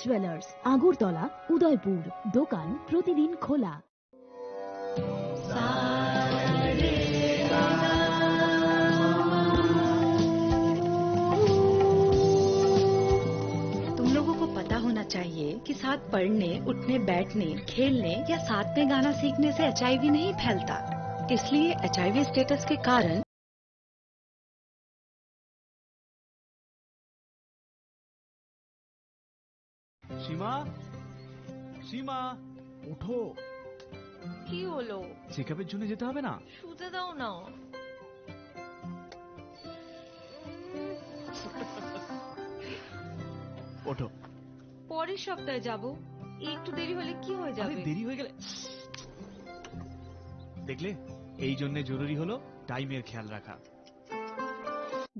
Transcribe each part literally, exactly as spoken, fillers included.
জুয়েলার্স, আগরতলা, উদয়পুর। দোকান প্রতিদিন খোলা। तुम लोगों को पता होना चाहिए कि साथ पढ़ने, उठने, बैठने, खेलने या साथ में गाना सीखने से एचआईवी नहीं फैलता। इसलिए एचआईवी स्टेटस के कारण সীমা, সীমা, ওঠো। কি হলো? চেকআপের জন্য যেতে হবে না? শুতে দাও না। ওঠো। পরের সপ্তাহে যাব। একটু দেরি হলে কি হয়ে আরে, যাবে? দেরি হয়ে গেলে দেখলে, এই জন্য জরুরি হলো টাইমের খেয়াল রাখা।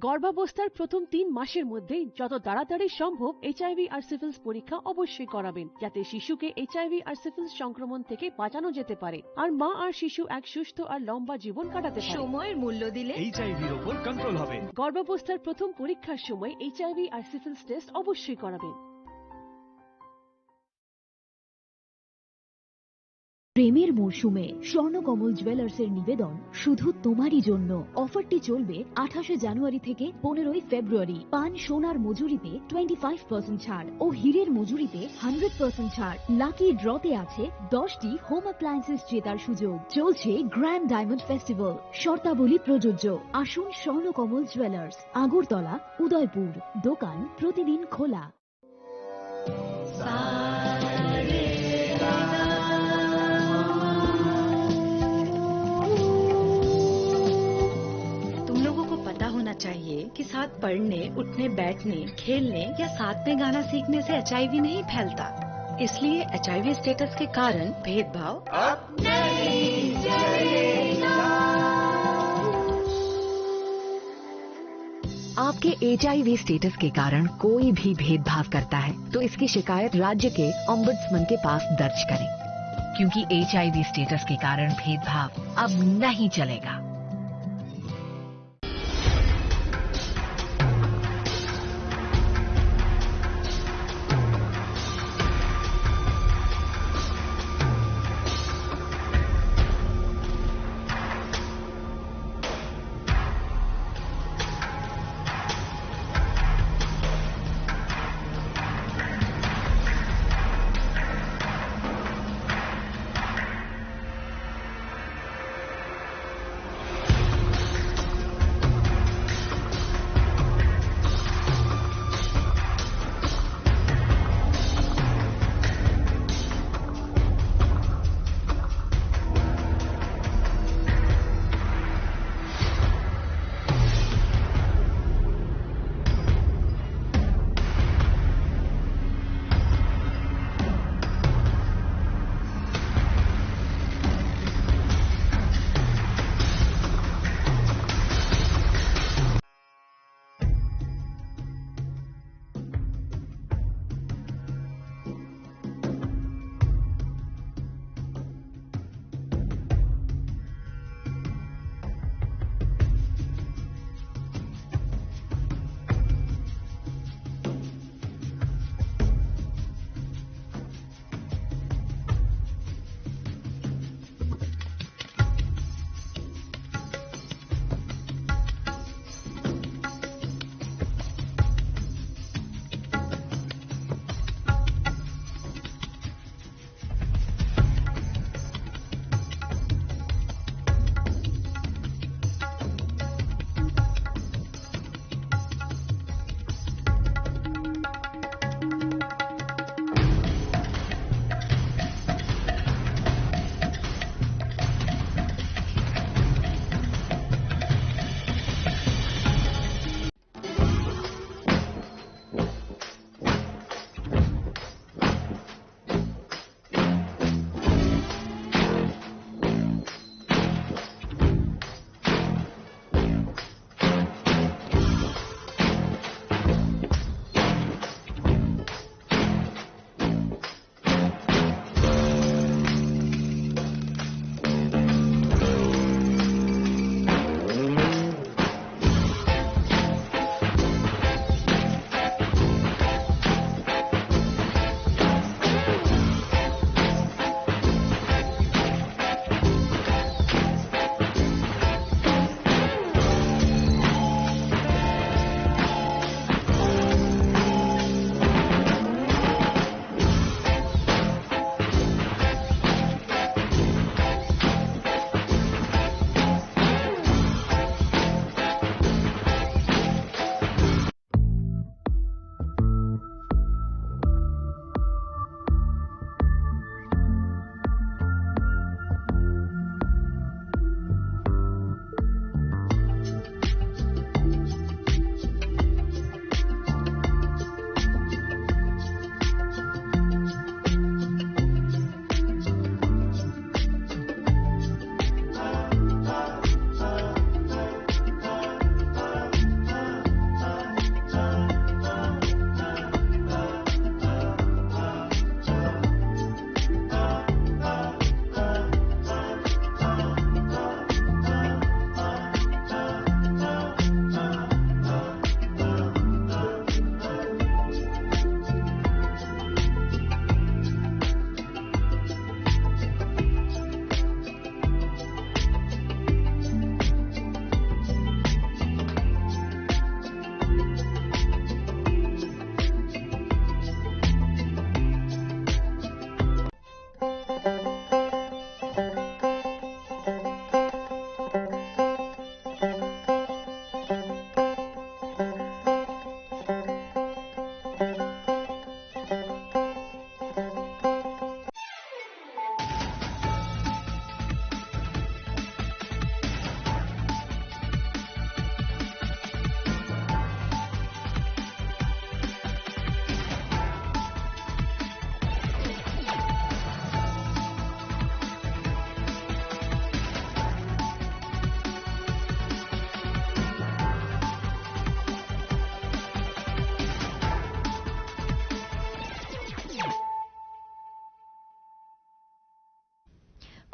গর্ভাবস্থার প্রথম তিন মাসের মধ্যেই যত তাড়াতাড়ি সম্ভব এইচআইভি আর সিফিলিস পরীক্ষা অবশ্যই করাবেন, যাতে শিশুকে এইচআইভি আর সিফিলিস সংক্রমণ থেকে বাঁচানো যেতে পারে আর মা আর শিশু এক সুস্থ আর লম্বা জীবন কাটাতে পারে। সময়ের মূল্য দিলে এইচআইভির ওপর কন্ট্রোল হবে। গর্ভাবস্থার প্রথম পরীক্ষার সময় এইচআইভি আর সিফিলিস টেস্ট অবশ্যই করাবেন। প্রেমের মরশুমে স্বর্ণকমল জুয়েলার্সের নিবেদন শুধু তোমারই জন্য। অফারটি চলবে আঠাশে জানুয়ারি থেকে পনেরোই ফেব্রুয়ারি। পান সোনার মজুরিতে টোয়েন্টি ফাইভ পার্সেন্ট ছাড় ও হীরের মজুরিতে হান্ড্রেড পার্সেন্ট ছাড়। লাকি ড্রতে আছে দশটি হোম অ্যাপ্লায়েন্সেস জেতার সুযোগ। চলছে গ্র্যান্ড ডায়মন্ড ফেস্টিভ্যাল, শর্তাবলী প্রযোজ্য। আসুন স্বর্ণকমল জুয়েলার্স, আগরতলা, উদয়পুর। দোকান প্রতিদিন খোলা। तुम लोगों को पता होना चाहिए कि साथ पढ़ने, उठने, बैठने, खेलने या साथ में गाना सीखने से एचआईवी नहीं फैलता। इसलिए एचआईवी स्टेटस के कारण भेदभाव अब नहीं चलेगा। आपके एचआईवी स्टेटस के कारण कोई भी भेदभाव करता है, तो इसकी शिकायत राज्य के ओम्बुड्समैन के पास दर्ज करें, क्योंकि एचआईवी स्टेटस के कारण भेदभाव अब नहीं चलेगा।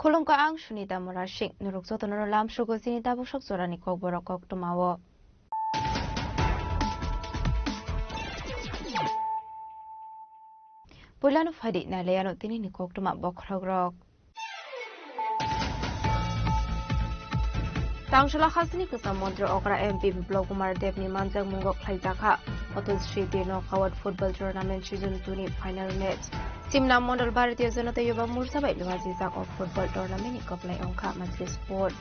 Khulumkha, ang Sunita Murasing. Norok jotono lamsugo chini tabuk sok jorani kokborok koktwmao. Puilano phaidi nailaiano tinini koktwma bokhorokrok. Tangsola hasteni kwcham montri okra M P Biplab Kumar Debni manjakmungo khlaijakha Atal Sriti Knockout Football Tournament Season two ni final match. Simna Mondol Bharatiya Janata Yuva Morcha bai luajijak o football tournament ni kwplai wngkha Majlis Sport.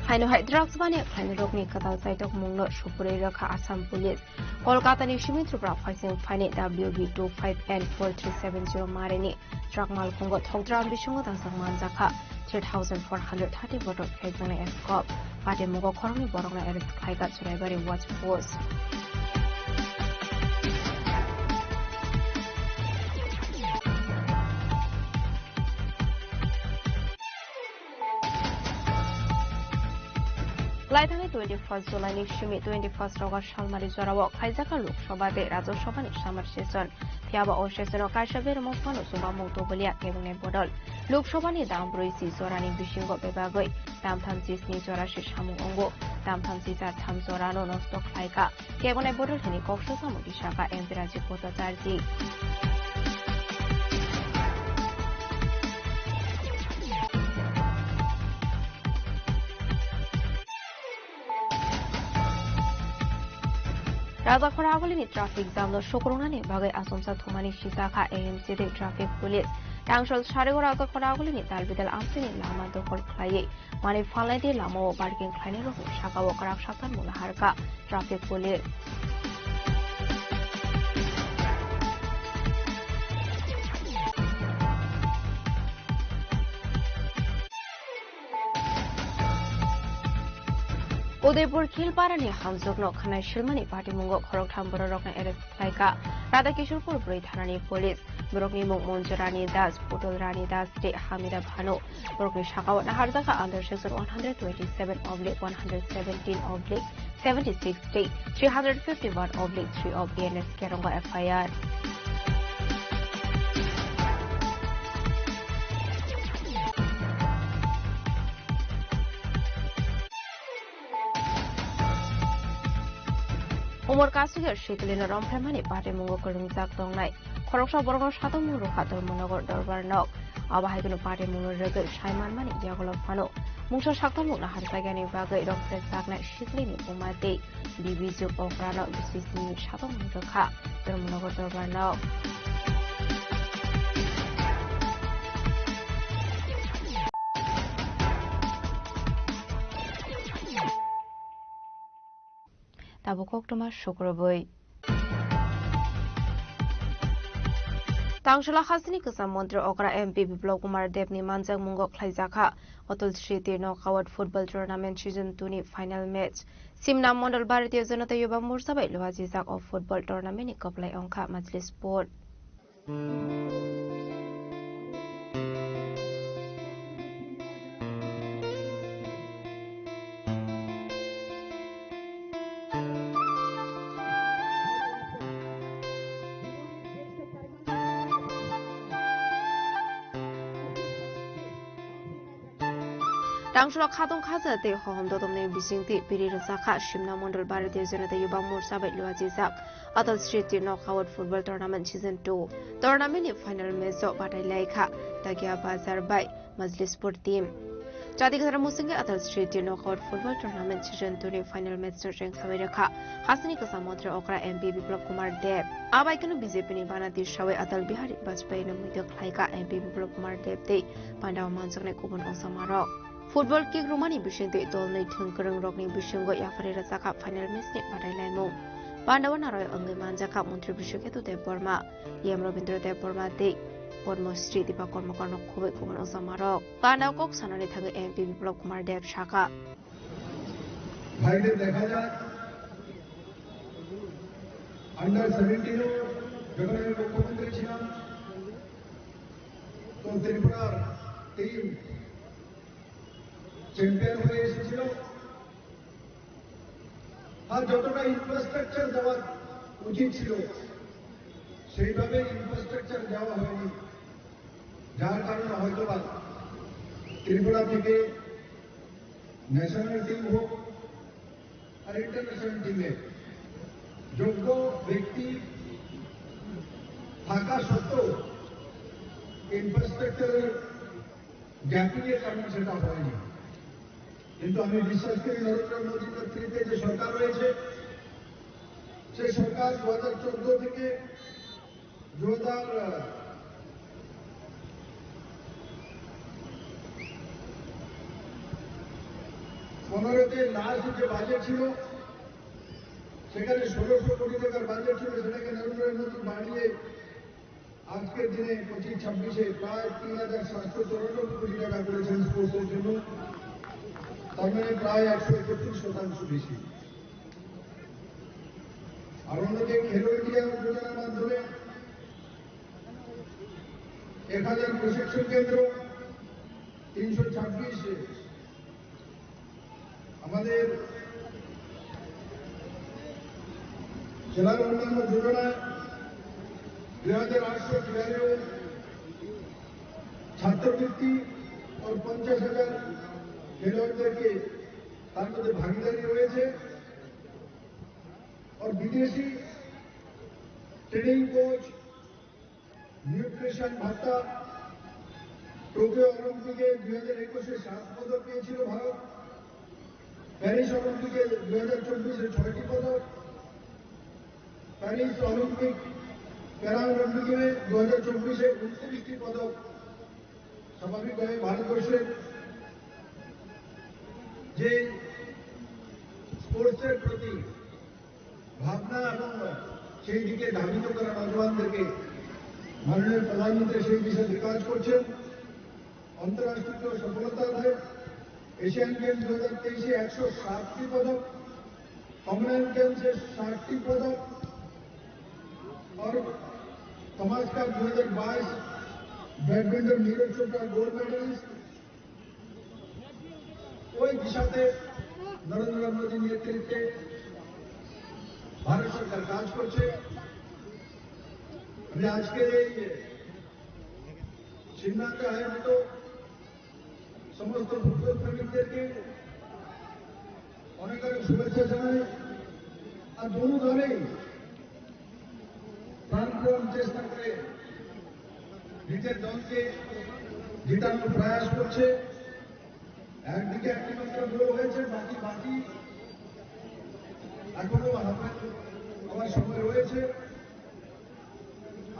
Haino hai drugs baniya khlainai rokni kwtal chaitokmungno supuri rwkha Assam Police. Kolkata ni simi Tripura phaising phaini W B two five N four three seven zero marini truck malkhungo thokdram bisingo tangjak manjakha three thousand four hundred thirty botok phekjaknai scope. Patimungo khoroknwi borokno arrest khlaikha Churaibari Watch Post. Laithangni twenty-first July ni simi twenty-first August salmari jorao khlaijakha Lok Sabha tei Rajya Sabha ni summer session. Phiyaba o session o kaisa bermo phano chubamung tubulia kebengni bodol. Lok Sabha ni dam brwi si jorani bisingo bebagwi dam thamchi sni jora se samung wngo. Dam thamchi char tham jorano nosto khlaikha. Kebengni bodol hwnwi kok swkang mungwi sakha M P Rajiv Bhattacharjee. Rajakhor agulini traffic jam no sukrungnani bagwi achomsa thumani sijakha A M C tei traffic police. Tangsol sarigo Rajakhor agulini dalbidal amchaini lama dokhol khlaiwi manwi phalnaidi lamao parking khlainairokni sakao kwrak saktan mula harkha traffic police. Udaipur Khilparani hamjwkno khwnai silmani patimungo khoroktham bororokno arrest khlaikha Radhakishorpur Brwi thanani police. Borokni mung Monju Rani Das, Putul Rani Das tei Hamida Bhanu. Borokni sakao naharjakha under section one hundred twenty-seven oblique one hundred seventeen oblique seventy-six tei three hundred fifty-one oblique three of A N S K rongo F I R. Umor kasugya Shiklino romphemani patimungo kwrwngjak tongnai khoroksa borokno satok mung rwkha Dharmanagar Dorbar Nok. Abo hai kheno patimungno rwgwi sai manmani yagulo phano mungsa saktamungno harjakyani bagwi romphrejaknai Shiklini buma tei bibi jwk okrano bisi simi satok mung rwkha Dharmanagar Dorbar Nok. Tabuk koktwma sukrubwi. Tangsola hasteni kwcham montri okra M P Biplab Kumar Debni manjakmungo khlaijakha Atal Sriti Knockout Football Tournament Season two ni final match. Simna Mondol Bharatiya Janata Yuva Morcha bai luajijak o football tournament ni kwplai wngkha Majlis Sport. Tangsola khatong khaja tei hohom dotomni bisingtwi piri rwjakha Simna Mondol Bharatiya Janata Yuva Morcha bai luajijak Atal Sriti Knockout Football Tournament Season two. Tournament ni final match o batai laikha Takia Bazar bai Majlispur team. Chati kwthar muchungwi Atal Sriti Knockout Football Tournament Season two ni final match no rengsawi rwkha hasteni kwcham montri okra M P Biplab Kumar Deb. Abai kheno B J P ni bana tisawi Atal Bihari Vajpayee no muitu khlaikha M P Biplab Kumar Deb tei pandao manjaknai kubun wngsamarok. Football kick rwmani bisingtwi dolnwi thwng kwrwngrokni bisingo yapharwi rwjakha final match ni batai laimung. Pandao naroi wngwi manjakha Montri Brishaketu Debbarma, Yam Rabindra Debbarma tei Padma Shri Dipa Karmakarno khobwi kubun wngsamarok. Pandao kok sanani thangwi M P Biplab Kumar Deb sakha. ভাইদের দেখা যাক, আন্ডার সেভেন্টিনও যখন আমি মুখ্যমন্ত্রী ছিলাম, তো ত্রিপুরার টিম চ্যাম্পিয়ন হয়ে এসেছিল। আর যতটা ইনফ্রাস্ট্রাকচার দেওয়া উচিত ছিল, সেইভাবে ইনফ্রাস্ট্রাকচার দেওয়া হয়নি, যার কারণে হয়তো বা ত্রিপুরা থেকে ন্যাশনাল টিম হোক আর ইন্টারন্যাশনাল টিমে যোগ্য ব্যক্তি থাকা সত্ত্বেও ইনফ্রাস্ট্রাকচারের গ্যাপিংয়ের কারণে সেটা হয়নি। কিন্তু আমি বিশ্বাস করি নরেন্দ্র মোদীর নেতৃত্বে যে সরকার রয়েছে, সেই সরকার দু হাজার চোদ্দ থেকে দু হাজার পনেরোতে লাস্ট যে বাজেট ছিল, সেখানে ষোলোশো কোটি টাকার বাজেট ছিল, সেটাকে নরেন্দ্র মোদী বাড়িয়ে আজকের দিনে পঁচিশ ছাব্বিশে প্রায় তিন হাজার সাতশো চুরানব্বই কোটি টাকা করেছেন স্পোর্টসের জন্য, তার মানে প্রায় একশো একত্রিশ শতাংশ বেশি। আর অন্যদিকে খেলো ইন্ডিয়া যোজনার মাধ্যমে এক হাজার প্রশিক্ষণ কেন্দ্র, তিনশো ছাব্বিশ আমাদের জেলার অন্যান্য যোজনায় দুই হাজার আটশো খেলোয়াড়ের ছাত্রবৃত্তি ও পঞ্চাশ হাজার খেলোয়াড়দেরকে তার মধ্যে ভাগিদারি রয়েছে। আর বিদেশি ট্রেনিং কোচ, নিউট্রিশন ভাতা, টোকিও অলিম্পিকে দুই হাজার একুশে সাত পদক পেয়েছিল ভারত, প্যারিস অলিম্পিকে দুই হাজার চব্বিশে ছয়টি পদক, প্যারিস অলিম্পিক প্যারা অলিম্পিকে দুই হাজার চব্বিশে উনত্রিশটি পদক। স্বাভাবিকভাবে ভারতবর্ষের যে স্পোর্টসের প্রতি ভাবনা এবং সেই দিকে ধাবিত করা নজওয়ানদেরকে মাননীয় প্রধানমন্ত্রী সেই দিশাতে কাজ করছেন। আন্তর্জাতিক সফলতা আছে। এশিয়ান গেমস দু হাজার তেইশে একশো সাতটি পদক, কমনওয়েলথ গেমসে ষাটটি পদক, আর থমাস কাপ দু হাজার বাইশ ব্যাডমিন্টন নীরজ চোপড়া গোল্ড মেডেলিস্ট। ওই দিশাতে নরেন্দ্র মোদীর নেতৃত্বে ভারত সরকার কাজ করছে। আমি আজকের এই সিদ্ধান্তে আয়োজিত সমস্ত ফুটবল প্রেমিকদেরকে অনেক অনেক শুভেচ্ছা জানাই। আর দোনো দলেই প্রাণপণ চেষ্টা করে নিজের দলকে জিতানোর প্রয়াস করছে। একদিকে একটা মাত্র গোল হয়েছে, বাকি বাকি এখনো হাতে আমার সময় রয়েছে।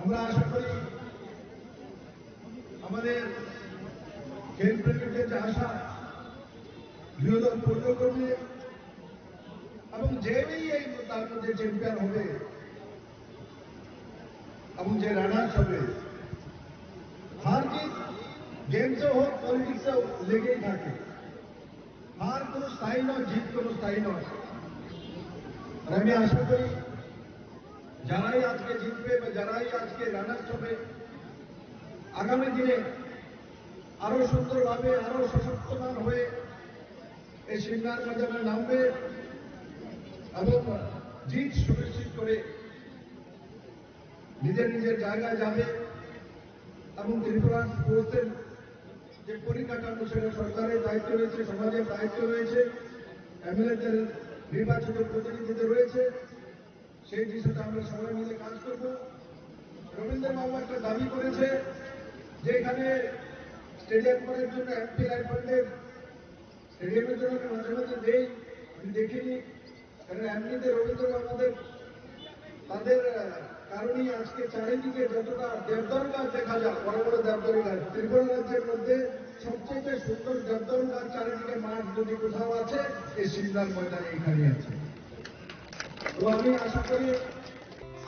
আমরা আশা করি আমাদের খেলপ্রেমীদের যে আশা, বিনোদন পূর্ণ করবে এবং যেই এই তার মধ্যে চ্যাম্পিয়ন হবে এবং যে রানার্স হবে, হার জিত গেমসে হোক, পলিটিক্সেও লেগেই থাকে। হার কোনো স্থায়ী নয়, জিত কোনো স্থায়ী নয়। আর আমি আশা করি যারাই আজকে জিতবে বা যারাই আজকে রানার্স হবে, আগামী দিনে আরো সুন্দরভাবে, আরো সশক্তমান হয়ে এই সিমনার ময়দানে নামবে এবং জিত সুনিশ্চিত করে নিজের নিজের জায়গায় যাবে। এবং ত্রিপুরা স্পোর্টসের যে পরিকাঠামো, সেটা সরকারের দায়িত্ব রয়েছে, সমাজের দায়িত্ব রয়েছে, এমএলএদের নির্বাচিত প্রতিনিধিদের রয়েছে, সেই দিশাতে আমরা সবাই মিলে কাজ করব। রবীন্দ্র বাবু একটা দাবি করেছে যে এখানে স্টেডিয়াম করার জন্য এমপি রায় ফান্ডের স্টেডিয়ামের জন্য আমি মাঝে মাঝে দেই, আমি দেখিনি। কারণ এমনিতে রবীন্দ্র বাবুদের, তাদের, আহ, কারণেই আজকে চারিদিকে যতটা দেবদারু গাছ দেখা যায়, বড় বড় দেবদারু গাছ, ত্রিপুরা রাজ্যের মধ্যে সবচেয়ে সুন্দর দেবদারু গাছ চারিদিকে মাঠ যদি কোথাও আছে, এই সিমনার ময়দানে এখানে আছে। তো আমি আশা করি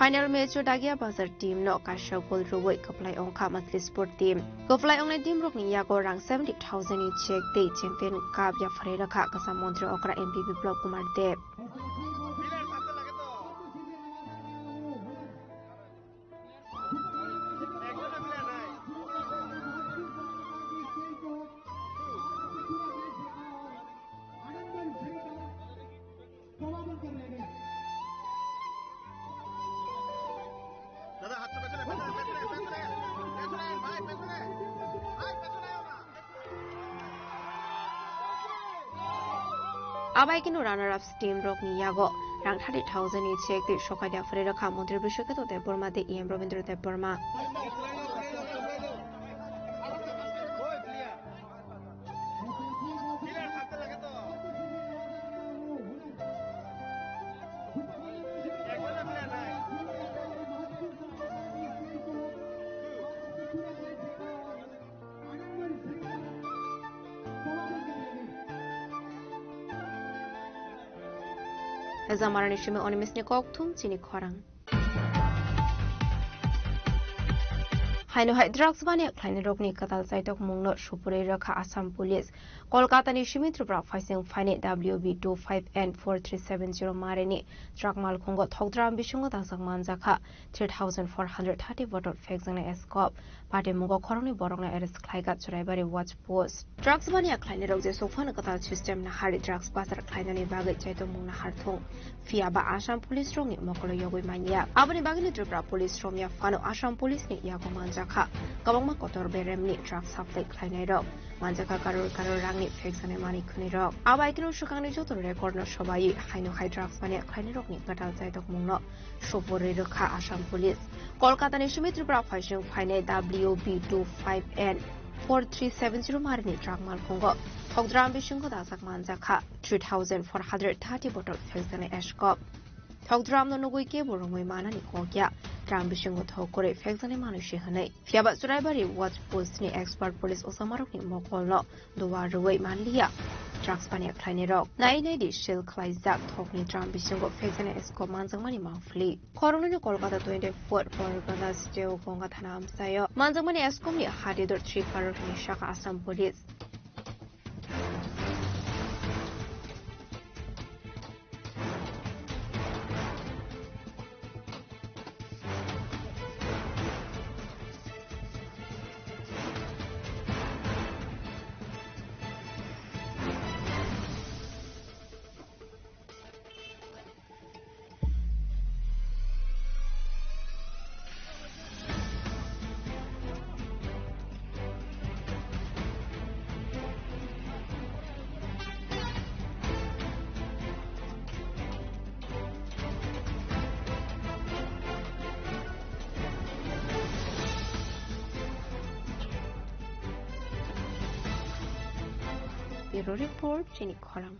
Final match o Dagia Bazar team no kaisa goal rwui kwplai ongkha Masri Sport team. Kwplai ongnai team rokni yago rang seventy thousand ni cheque tei champion cup yapharwi rwkha kwcham montri okra M P Biplab Kumar Deb. Abai kino runner-up team rokni yago rang thirty thousand ni cheque tei sokai de aphari rwkha Montri Bishwaketu Debbarma tei E M Rabindra Debbarma. Jamarani simi Onimisni kokthum chini khorang. Haino hai drugs baniya khlainai rokni kwtal chaitok mungno supuri rwkha Assam Police. Kolkata ni simi Tripura phaising phainai W B two five N four three seven zero marini truck malkhungo thokdram bisingo dajak manjakha three thousand four hundred thirty bottle phekjaknai scope. Patimungo khoroknwi borokno arrest khlaikha Churaibari watch post. Drugs baniya khlainai rok jesuk phano kwtal system nahari drugs bazar khlainani bagwi chaitomung nahar thung. Phiya ba Assam police rokni mokolo yogwi manya. Aboni bagwino Tripura police romya phano Assam police ni yago manjakha. Kwbangma kotor beremni drugs supply khlainai rok manjakha karor karor rangni phekjaknai manwi khwnwi rok. Abai kino swkangni joto record no sobai haino hai drugs baniya khlainai rokni kwtal chaitok mungno supuri rwkha Assam Police. Kolkata ni simi Tripura phaising phainai W B two five N four three seven zero marini truck malkhungo thokdram bisingo dajak manjakha three thousand four hundred thirty bottle phekjaknai scope. Thokdramno nugwi kebo romwi manani kokya dram bisingo thok kwrwi phekjaknai manwi se hwnwi. Phiyaba Churaibari watch post ni expert police osamarokni mokolno duar rwui manliya. Drugs baniya khlainai rok nai nai di seal khlaijak thokni drum bisingo phekjaknai scope manjakmani mangphli. Khoroknwino Kolkata twenty four Pargana Steo Ganga Thana amchaio manjakmani scope ni hati dor three crore hwnwi sakha Assam Police. Bureau Report, chini khorang.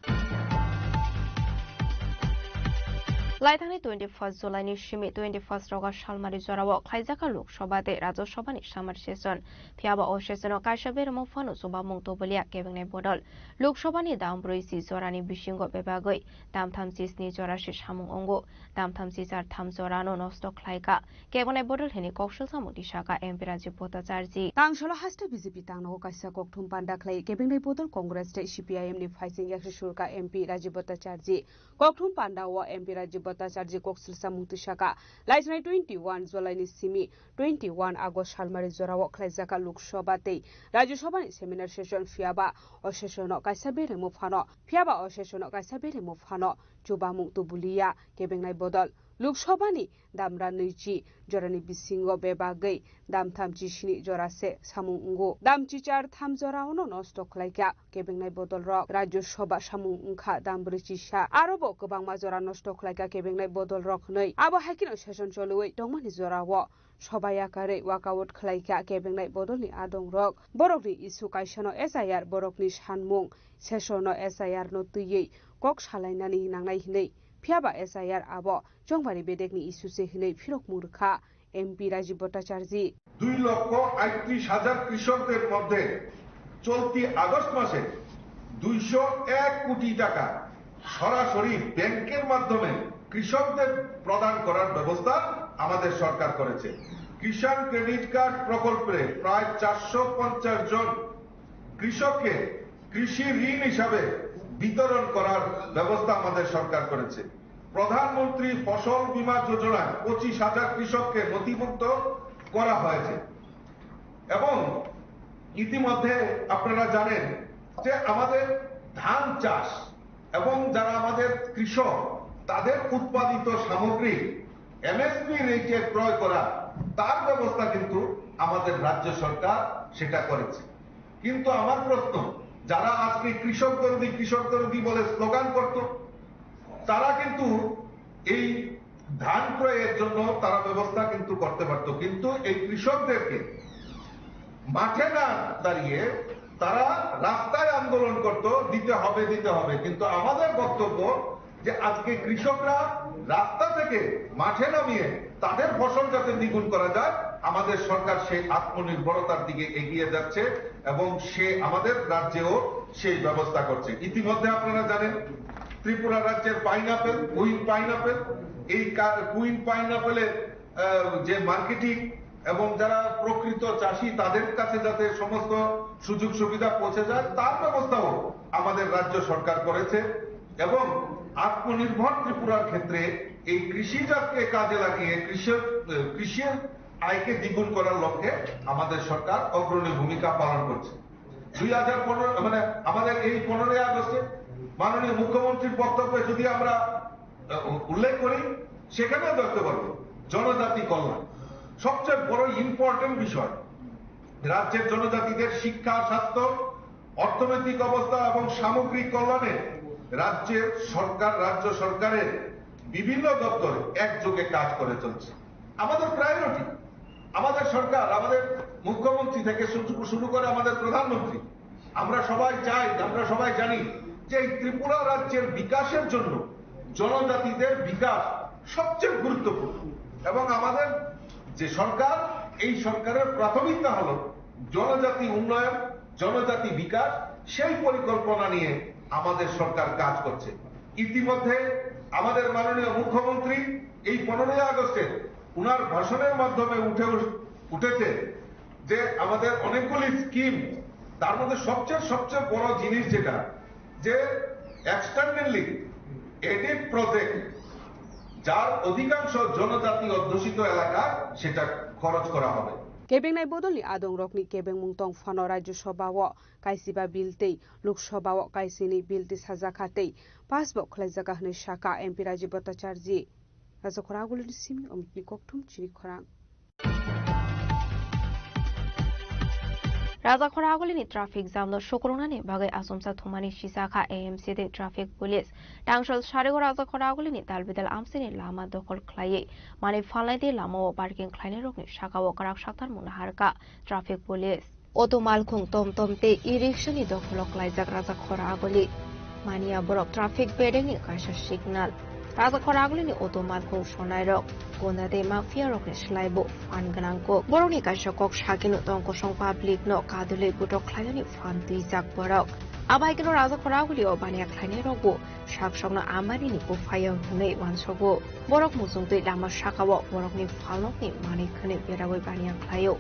Laithangni twenty first July ni simi twenty first August salmari jorao khlaijakha Lok Sabha tei Rajya Sabha ni summer session. Phiyaba o session o kaisa beremo phano chubamung tubulia kebengnai bodol. Lok Sabha ni dam brwi si jorani bisingo bebagwi dam tham chi sni jora se samung wngo. Dam tham chi char tham jorano nosto khlaikha. Kebengnai bodol hwnwi kok salsa mungti sakha M P Rajiv Bhattacharjee. Tangsolo haste B J P tangnago kaisa kokthum panda khlai kebengnai bodol Congress tei C P I M ni phaising yakse surkha M P Rajiv Bhattacharjee. Kokthum panda o M P Rajiv Bhattacharjee kok salsa mungti sakha. Laisnai twenty one July ni simi twenty one August salmari jorao khlaijakha Lok Sabha tei Rajya Sabha ni seminar session phiyaba o session o kaisa beremo phano phiyaba o session o kaisa beremo phano chubamung tubulia kebengnai bodol. Lok Sabha ni damra nwichi jorani bisingo bebagwi dam thamchi sini jora se samung wngo. Dam chichar tham jora ono nosto khlaikha kebengnai bodol rok. Rajya Sabha samung wngkha dam brwi chisa. Aro bo kwbangma jora nosto khlaikha kebengnai bodol rok hwnwi. Abo hai kheno session choliwi tongmani jorao soba yakarwi walkout khlaikha kebengnai bodolni adong rok. Borokni issue kaisano S I R borokni sanmung session no S I R no twiwi kok salainani nangnai hwnwi. Phiyaba S I R abo chongbari bedekni issue se hwnwi phirokmung rwkha M P Rajiv Bhattacharjee. দুই লক্ষ আটত্রিশ হাজার কৃষকদের মধ্যে চলতি আগস্ট মাসে দুইশো এক কোটি টাকা সরাসরি ব্যাংকের মাধ্যমে কৃষকদের প্রদান করার ব্যবস্থা আমাদের সরকার করেছে। কিষাণ ক্রেডিট কার্ড প্রকল্পে প্রায় চারশো পঞ্চাশ জন কৃষককে কৃষি ঋণ হিসাবে বিতরণ করার ব্যবস্থা আমাদের সরকার করেছে। প্রধানমন্ত্রী ফসল বীমা যোজনায় পঁচিশ হাজার কৃষককে নথিভুক্ত করা হয়েছে এবং ইতিমধ্যে আপনারা জানেন যে আমাদের ধান চাষ এবং যারা আমাদের কৃষক, তাদের উৎপাদিত সামগ্রী এমএসপি রেটে ক্রয় করা, তার ব্যবস্থা কিন্তু আমাদের রাজ্য সরকার সেটা করেছে। কিন্তু আমার প্রশ্ন, যারা আজকে কৃষক দরদি, কৃষক দরদি বলে স্লোগান করত, তারা কিন্তু এই ধান ক্রয়ের জন্য তারা ব্যবস্থা কিন্তু করতে পারত, কিন্তু এই কৃষকদেরকে মাঠে না দাঁড়িয়ে তারা রাস্তায় আন্দোলন করত, দিতে হবে, দিতে হবে। কিন্তু আমাদের বক্তব্য যে আজকে কৃষকরা রাস্তা থেকে মাঠে নামিয়ে তাদের ফসল যাতে দ্বিগুণ করা যায়, আমাদের সরকার সেই আত্মনির্ভরতার দিকে এগিয়ে যাচ্ছে এবং সে আমাদের রাজ্যেও সেই ব্যবস্থা করছে। ইতিমধ্যে আপনারা জানেন, ত্রিপুরা রাজ্যের পাইনাপেল, কুইন পাইনাপেল, এই কা-, কুইন পাইনাপেলের, আহ, যে মার্কেটিং এবং যারা প্রকৃত চাষি, তাদের কাছে যাতে সমস্ত সুযোগ সুবিধা পৌঁছে যায়, তার ব্যবস্থাও আমাদের রাজ্য সরকার করেছে। এবং আত্মনির্ভর ত্রিপুরার ক্ষেত্রে এই কৃষিজাতকে কাজে লাগিয়ে কৃষক, আহ, কৃষির আয়কে দ্বিগুণ করার লক্ষ্যে আমাদের সরকার অগ্রণী ভূমিকা পালন করছে। দুই হাজার পনেরো, মানে, আমাদের এই পনেরোই আগস্টে মাননীয় মুখ্যমন্ত্রীর বক্তব্যে যদি আমরা, আহ, উল্লেখ করি, সেখানেও দেখতে পারবো জনজাতি কল্যাণ সবচেয়ে বড় ইম্পর্টেন্ট বিষয়। রাজ্যের জনজাতিদের শিক্ষা, স্বাস্থ্য, অর্থনৈতিক অবস্থা এবং সামগ্রিক কল্যাণে রাজ্যের সরকার, রাজ্য সরকারের বিভিন্ন দপ্তর একযোগে কাজ করে চলছে। আমাদের প্রায়োরিটি, আমাদের সরকার, আমাদের মুখ্যমন্ত্রী থেকে শুরু, শুরু করে আমাদের প্রধানমন্ত্রী, আমরা সবাই চাই, আমরা সবাই জানি যে এই ত্রিপুরা রাজ্যের বিকাশের জন্য জনজাতিদের বিকাশ সবচেয়ে গুরুত্বপূর্ণ। এবং আমাদের যে সরকার, এই সরকারের প্রাথমিকতা হলো জনজাতি উন্নয়ন, জনজাতি বিকাশ, সেই পরিকল্পনা নিয়ে আমাদের সরকার কাজ করছে। ইতিমধ্যে আমাদের মাননীয় মুখ্যমন্ত্রী এই পনেরোই আগস্টে ওনার ভাষণের মাধ্যমে উঠে উঠ-, উঠেছে যে আমাদের অনেকগুলি স্কিম, তার মধ্যে সবচেয়ে, সবচেয়ে বড় জিনিস যেটা, যে এক্সটার্নালি এডেড প্রজেক্ট, যার অধিকাংশ জনজাতি অধ্যুষিত এলাকা, সেটা খরচ করা হবে। Kebeng nai bodolni adongrokni kebengmung tong phano Rajya Sabha o kaisiba bill tei Lok Sabha o kaisini bill tisajakha tei pass bo khlaijak hwnwi sakha M P Rajiv Bhattacharjee. Rajakhor Agulini simi Omitni kokthum chini khorang. Rajakhor Agulini traffic jam no sukrungnani bagwi achomsa thumani sisakha A M C tei traffic police. Tangsal sarigo Rajakhor Agulini dalbidal amsini lama dokhol khlaiwi manwi phalnai tei lama o parking khlainai rokni saka o kwrak sakthar mung naharkha traffic police. Auto malkhung, tomtom tei e-rickshaw ni dokholo klaijak Rajakhor Aguli. Mania borok traffic bedeng ni kaisa signal. Rajakhor Aguli ni auto malkhung sonai rok gunda tei mafia rok ni slai bo phan gwnang kok. Borok ni kaisa kok sakino tong kosong public no kadulwi butok khlainani phan twijak borok. Abaikeno Rajakhor Aguli o baniya khlainai rok bo sak sokno Ambani ni buphai o hwnwi uansogo. Borok muchungtwi lama saka o borok ni phalnok ni manwi khwnwi berawi baniya khlaio.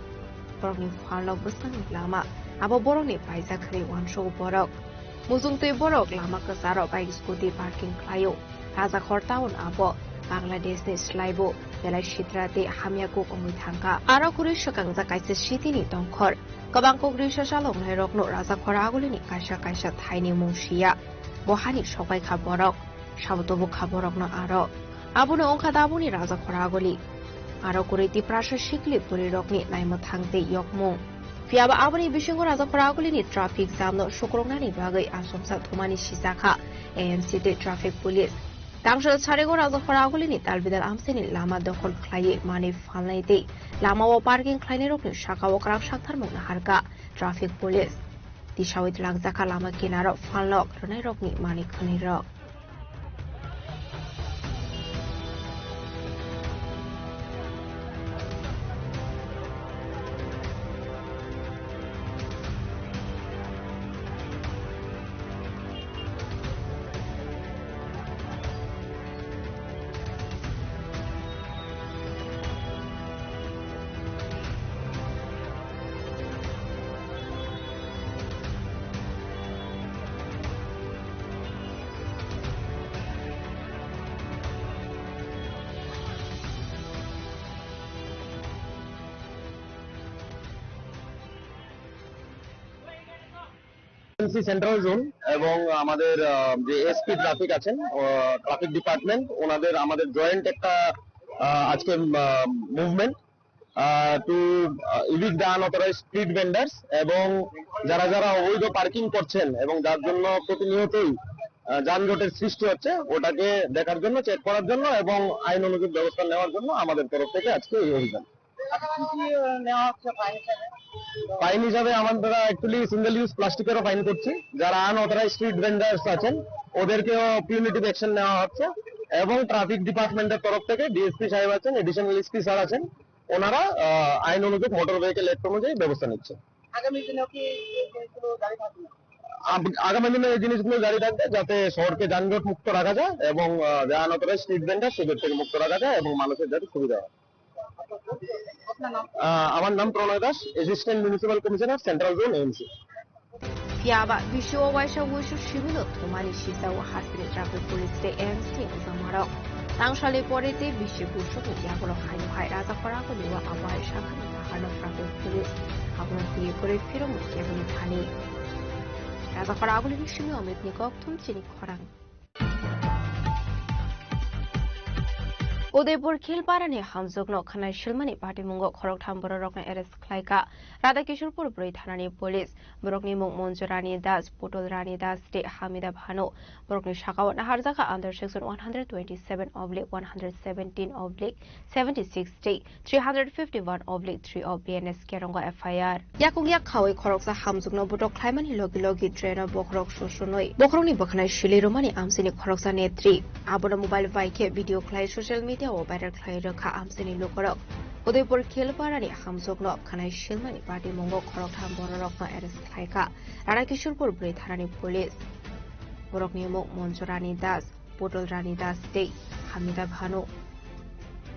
Borokni phalno bwskango lama, abo borokni paijak hwnwi uansugo borok. Muchungtwi borok lama kwcharo bike scooty parking khlaio. Rajakhor town abo Bangladeshni slaibo belai sitra tei hamya kuk wngwi thangkha. Aro kwrwi swkangjak kaisa city ni tongkhor. Kwbang kok risa chaloknairokno Rajakhor Agulini kaisa kaisa thaini mung siya. Bo hani sokbai kha borok. Sabo tubu kha borokno aro. Abono wngkha tabukni Rajakhor Aguli. Aro kwrwi Tiprasa sikli bwrwirokni naimwthang tei yokmung. Phiyaba aboni bisingo Rajakhor Agulini traffic jam no sukrungnani bagwi achomsa thumani sijakha A M C tei traffic police. Tangsal sarigo Rajakhor Agulini dalbidal amsini lama dokhol khlaiwi manwi phalnai tei lama o parking khlainairokni saka o kwrak saktharmung naharkha traffic police. Tisawi twlangjakha lama kinaro phalnok rwnairokni manwi khwnwirok. MC central zone এবং আমাদের, আহ, যে SP traffic আছেন, আহ, traffic department, ওনাদের, আমাদের জয়েন্ট একটা, আহ, আজকে, আহ, movement. uh, to uh, evict the unauthorized street vendors এবং যারা যারা অবৈধ পার্কিং করছেন এবং যার জন্য প্রতিনিয়তই আহ, যানজটের সৃষ্টি হচ্ছে, ওটাকে দেখার জন্য, চেক করার জন্য এবং আইন অনুযায়ী ব্যবস্থা নেওয়ার জন্য আমাদের তরফ থেকে আজকে এই অভিযান। ফাইন হিসাবে আমরা অ্যাকচুয়ালি সিঙ্গেল ইউজ প্লাস্টিকেরও ফাইন করছি। যারা আনঅথরাইজ স্ট্রিট ভেন্ডার্স আছেন, ওদেরকেও পিউনিটিভ অ্যাকশন নেওয়া হচ্ছে এবং ট্রাফিক ডিপার্টমেন্টের তরফ থেকে ডিএসপি সাহেব আছেন, অ্যাডিশনাল এসপি স্যার আছেন, ওনারা আহ, আইন অনুযায়ী, মোটর ভেহিকেল অ্যাক্ট অনুযায়ী ব্যবস্থা নিচ্ছে। আগামী দিনেও কি এই জিনিসগুলো জারি থাকবে? আব- আগামী দিনে এই জিনিসগুলো জারি থাকবে, যাতে শহরকে যানজট মুক্ত রাখা যায় এবং আহ, যে আনঅথরাইজ স্ট্রিট ভেন্ডার সেদের থেকে মুক্ত রাখা যায় এবং মানুষের যাতে সুবিধা হয়। আহ, আমার নাম Pranay Das, assistant municipal commissioner, central zone, AMC. Phiya ba, bisio waisa wuisu sibino thumani sisa o hasteni traffic police tei A M C ni wngmarok. Tangsalni pore tei bisi busukni yagulo haino hai rajakhor agulio abai sakhani naharno traffic police. Abono twi kwrwi phirokni keboni thani. Rajakhor agulini simi Omitni kokthum chini khorang. Udaipur Khilparani hamjwkno khwnai silmani patimungo khoroktham bororokno arrest khlaikha Radhakishorpur bwrwi thanani police. Borokni mung Monju Rani Das, Putul Rani Das tei Hamida Bhanu. Borokni sakao naharjakha under section one hundred twenty-seven oblique one hundred seventeen oblique seventy-six tei three hundred fifty-one oblique three o B N S Kerongo F I R. Yakung yak khawi khoroksa hamjwkno botok khlaimani logi logi train o bokhorok sosunwi bokhorokni bwkhanai sili rwmani amchini khoroksa netri. Abono mobile bai khe video khlai social media o viral khlai rwkha amchini lukorok. Udaipur Khilparani hamjwkno khwnai silmani patimungo khoroktham bororokno arrest khlaikha Radhakishorpur bwrwi thanani police. Borokni mung Monju Rani Das, Putul Rani Das tei Hamida Bhanu.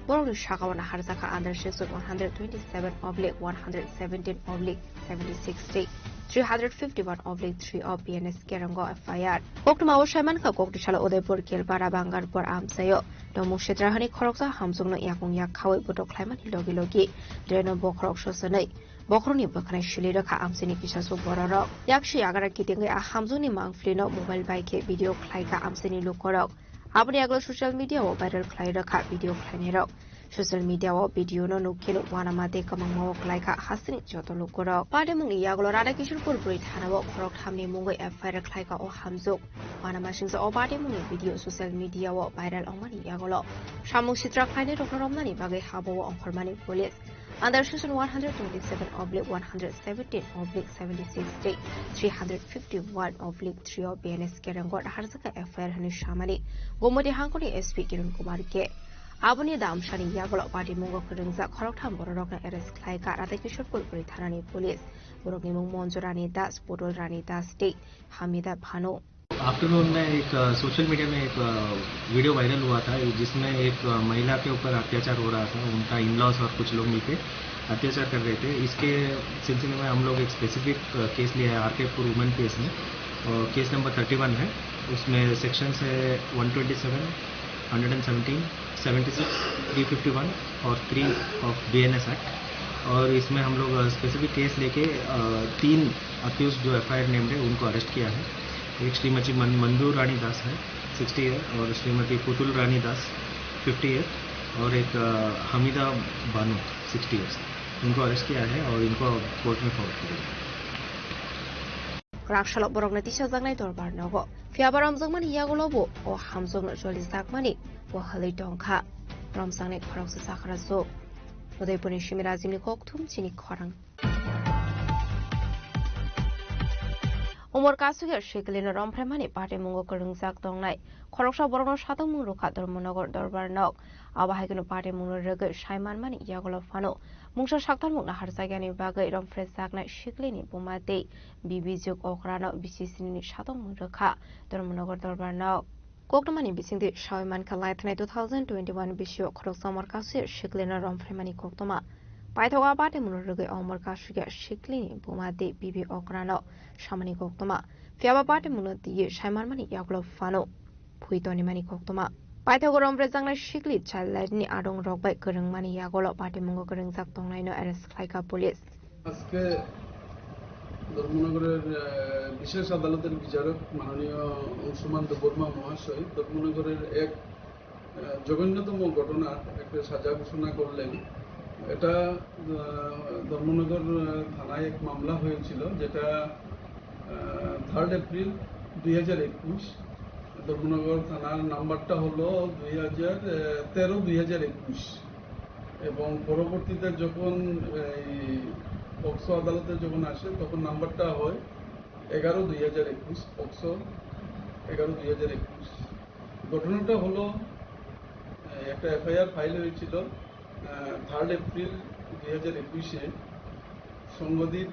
Borokni sakao naharjakha under section one hundred twenty-seven oblique one hundred seventeen oblique seventy-six tei three hundred fifty-one oblique three o B N S Kerongo F I R. Koktwmao saimankha, koktwsalo Udaipur Khilpara Bangarpur amchaio tongmung sitra hani khoroksa hamjwkno yakung yak khawi botok khlaimani logi logi draino bokhorok sochonwi bokhorokni bwkhanai sili rwkha amchini kisasuk bororok. Yaksi yagra kitingwi a hamjwkni mangphlino mobile bai khe video khlaikha amchini lukorok. Aboni yagulo social media o viral khlai rwkha video khlainairok. Social media o video no nukkhe no uanama tei kwmangma o khlaikha hasteni joto lukorok. Patimungni yagulo Radhakishorpur bwrwi thana o khorok thamni mungwi F I R khlaikha o hamjwk. Uanama singsa o patimungni video social media o viral wngmani yagulo samung sitra khlainairokno romnani bagwi habo o ongkhormani police. Under section one hundred twenty-seven oblique one hundred seventeen oblique seventy-six tei three hundred fifty-one oblique three o B N S Kerongo naharjakha F I R hwnwi samani Gomoti hangkoni S P Kiran Kumar K. Aboni damsani yagulo patimungo kwrwngjak khoroktham bororokno arrest khlaikha Radhakishorpur bwrwi thanani police. Borokni mung Monju Rani Das, Putul Rani Das tei Hamida Bhanu. Afternoon में एक, अ, social media में एक, अ, video viral हुआ था, जिसमें एक, अ, महिला के ऊपर अत्याचार हो रहा था। उनका इन लॉज और कुछ लोग मिलके अत्याचार कर रहे थे। इसके सिलसिले में हम लोग एक स्पेसिफिक, अ, केस लिया है, आरकेपुर वुमेन केस में। अ, केस नंबर थर्टी वन है, उसमें सेक्शंस है one twenty seven, hundred and seventeen, seventy six, three fifty one और थ्री ऑफ बीएनएस एक्ट। और इसमें हम लोग, अ, स्पेसिफिक केस लेके, अ, तीन अक्यूज जो एफआईआर नेम्ड है, उनको अरेस्ट किया है। एक श्रीमती मन-, मंजू रानी दास है, सिक्सटी ईयर, और श्रीमती पुतुल रानी दास, फिफ्टी ईयर, और एक, अ, हमीदा बानो, सिक्सटी ईयर्स। इनको अरेस्ट किया है और इनको कोर्ट में फॉरवर्ड किया जाएगा। Kwrak salok borokno tisajaknai dorbar nogo. Phiya ba romjakmani yagulo bo o hamjwkno cholijakmani bo halwi tongkha. Romjaknai khoroksa chakrajwk. Udaipurni simi Rajini kokthum chini khorang. Umor kasugya sikilino romphraimani patimungo kwrwngjak tongnai khoroksa borokno satokmung rwkha Dharmanagar dorbar nok. Abo hai kheno patimungno rwgwi sai manmani yagulo phano mungsa saktalmung naharjakya ni bagwi romphrejaknai sikilini buma tei bibi juk okrano bisi sinini satokmung rwkha Dharmanagar dorbar nok. Koktwmani bisingtwi sawi mankha, laithanai two thousand twenty-one bisio khoroksa Omor Kasui sikilino romphraimani koktwma. Paithago a patimungno rwgwi Omor Kasui sikilini buma tei bibi okrano samani koktwma. Phiya ba patimungno twiwi sai manmani yagulo phano phui tonimani koktwma. Paithago romphrejaknai sikli child line ni adong rok bai kwrwngmani yagulo patimungo kwrwngjak tongnaino arrest khlaikha police. আজকে ধর্মনগরের, আহ, বিশেষ আদালতের বিচারক মাননীয় অংশুমান দেববর্মা মহাশয় ধর্মনগরের এক, আহ, জঘন্যতম ঘটনার একটা সাজা ঘোষণা করলেন। এটা আহ, ধর্মনগর আহ, থানায় এক মামলা হয়েছিল, যেটা থার্ড এপ্রিল দুই হাজার একুশ। ধর্মনগর থানার নাম্বারটা হলো দুই হাজার তেরো দুই হাজার একুশ। এবং পরবর্তীতে যখন এই পক্সো আদালতে যখন আসে, তখন নাম্বারটা হয় এগারো দুই হাজার একুশ, পক্সো এগারো দুই হাজার একুশ। ঘটনাটা হলো, আহ, একটা এফআইআর ফাইল হয়েছিল থার্ড এপ্রিল দুই হাজার একুশে। সংঘদ্বীপ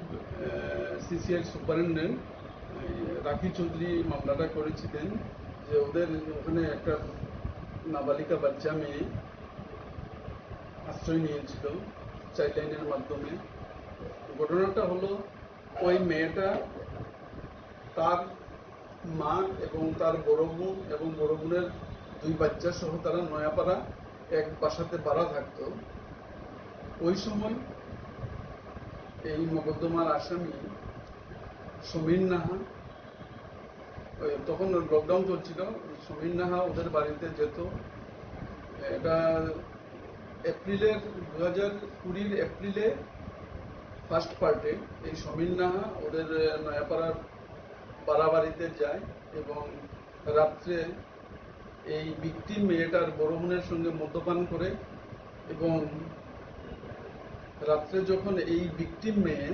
সিসিআই সুপারিনটেন্ডেন্ট রাখি চৌধুরী মামলাটা করেছিলেন যে ওদের ওখানে একটা নাবালিকা বাচ্চা মেয়ে আশ্রয় নিয়েছিল চাইল্ড লাইনের মাধ্যমে। ঘটনাটা হলো, ওই মেয়েটা, তার মা এবং তার বড় বোন এবং বড় বোনের দুই বাচ্চা সহ তারা নয়াপাড়া এক বাসাতে ভাড়া থাকতো। ওই সময় এই মোকদ্দমার আসামি সমীর নাহা, ওই তখন লকডাউন চলছিল, সমীর নাহা ওদের বাড়িতে যেত। এটা এপ্রিলের, দু হাজার কুড়ির এপ্রিলে ফার্স্ট পার্টে এই সমীর নাহা ওদের নয়াপাড়ার বাড়াবাড়িতে যায় এবং রাত্রে এই ভিকটিম মেয়েটার বড় বোনের সঙ্গে মদ্যপান করে এবং রাত্রে যখন এই ভিকটিম মেয়ে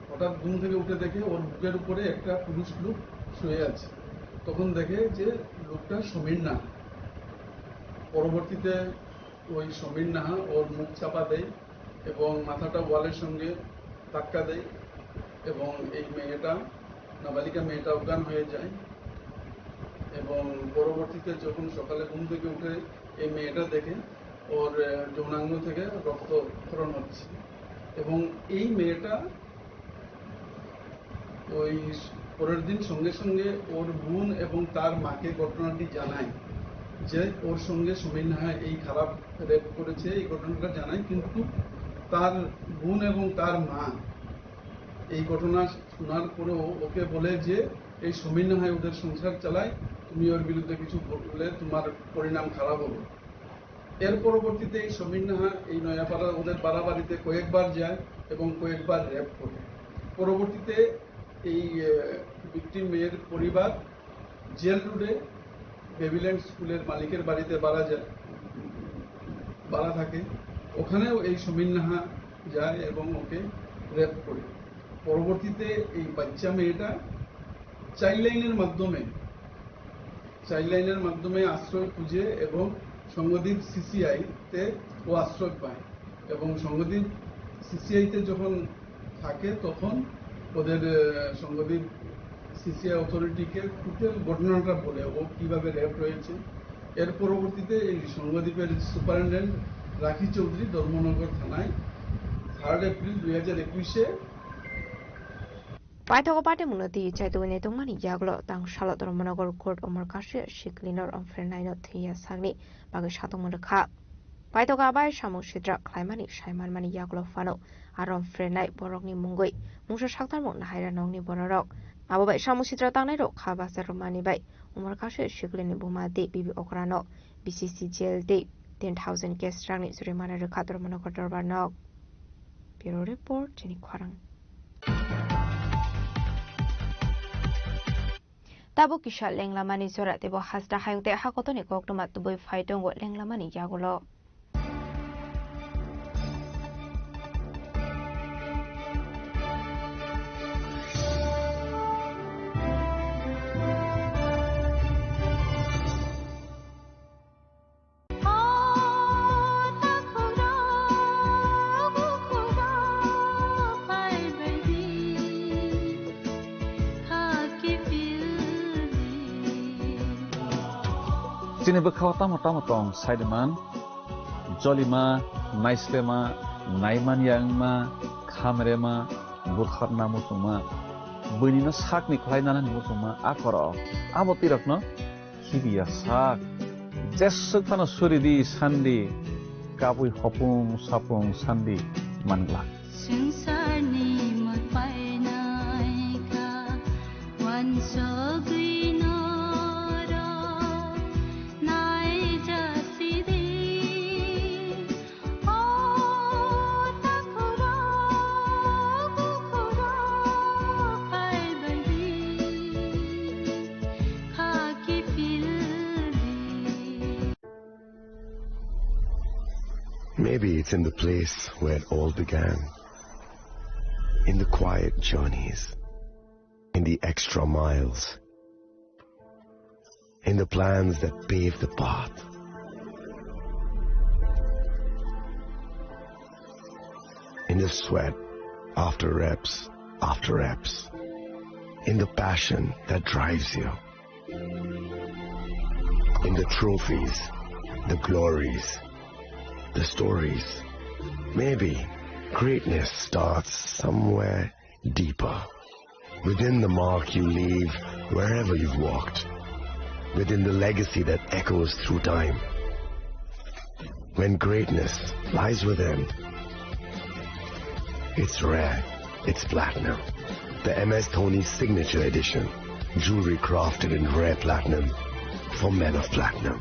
হঠাৎ ঘুম থেকে উঠে দেখে ওর বুকের উপরে একটা পুরুষ লোক শুয়ে আছে, তখন দেখে যে লোকটা সমীর নাহা। পরবর্তীতে ওই সমীর নাহা ওর মুখ চাপা দেয় এবং মাথাটা ওয়ালের সঙ্গে ধাক্কা দেয় এবং এই মেয়েটা, নাবালিকা মেয়েটা অজ্ঞান হয়ে যায়। এবং পরবর্তীতে যখন সকালে ঘুম থেকে উঠে এই মেয়েটা দেখে ওর আহ, যৌনাঙ্গ থেকে রক্তক্ষরণ হচ্ছে। এবং এই মেয়েটা ওই পরের দিন সঙ্গে সঙ্গে ওর বোন এবং তার মাকে ঘটনাটি জানায় যে ওর সঙ্গে সমীর নাহা এই খারাপ রেপ করেছে, এই ঘটনাটা জানায়। কিন্তু তার বোন এবং তার মা এই ঘটনা শোনার পরেও ওকে বলে যে এই সমীর নাহায় ওদের সংসার চালায়, তুমি ওর বিরুদ্ধে কিছু বললে তোমার পরিণাম খারাপ হবে। এর পরবর্তীতে এই সমীর নাহা এই নয়াপাড়া ওদের বাড়াবাড়িতে কয়েকবার যায় এবং কয়েকবার রেপ করে। পরবর্তীতে এই ভিকটিম মেয়ের পরিবার জেল রোডে বেবিল্যান্ড স্কুলের মালিকের বাড়িতে বাড়া যায়, বাড়া থাকে। ওখানেও এই সমীর নাহা যায় এবং ওকে রেপ করে। পরবর্তীতে এই বাচ্চা মেয়েটা চাইল্ড লাইনের মাধ্যমে চাইল্ড লাইনের মাধ্যমে আশ্রয় খুঁজে এবং সংঘদ্বীপ সিসিআই তে ও আশ্রয় পায়। এবং সংঘদ্বীপ সিসিআই তে যখন থাকে, তখন ওদের আহ, সংঘদ্বীপ সিসিআই অথরিটিকে টোটাল ঘটনাটা বলে ও কিভাবে রেপ হয়েছে। এর পরবর্তীতে এই সংঘদ্বীপের সুপারিনটেন্ডেন্ট রাখি চৌধুরী ধর্মনগর থানায় থার্ড এপ্রিল দুই হাজার একুশে Paithago party mungno twi chaitugwi naitokmani yagulo tang salo Dharmanagar court Omar Kashi sikli no romphrenaino thwiya sakni bagwi satokma rwkha. Paithago abai samung sitra khlaimani sai manmani yagulo phano a romphrenai borokni mungwi mungsa saktarmung nahaira nokni bororok. Abo bai samung sitra tangnairok kha bacha rwmani bai Omar Kashi siklini buma tei bibi okrano B C C jail tei ten thousand cash rangni jurimana rwkha Dharmanagar dorbar nok. Bureau report, chini khorang. Tabuk kisa lenglamani jora teibo hasta hayung tei hakotoni koktwma tubui phai tongo lenglamani yagulo. Chini bwkhao tamo tamo tong saidiman, jolima, naislema, naimanya wngma, khamrema, butharna muchungma, buinino sakni khlai nanani muchungma, a khoro abo twirokno khibiya sak. Jeswk phano suridi sandi, kabui hopung sapung sandi manglak. Swngcharni mot painai kha, uansugwi norok naijasidi. O Maybe it's in the place where it all began. In the quiet journeys, in the extra miles, in the plans that pave the path, in the sweat after reps after reps, in the passion that drives you, in the trophies, the glories, the stories. Maybe greatness starts somewhere deeper, within the mark you leave wherever you've walked, within the legacy that echoes through time. When greatness lies within, it's rare, it's platinum. The M S Dhoni Signature Edition, jewelry crafted in rare platinum for men of platinum.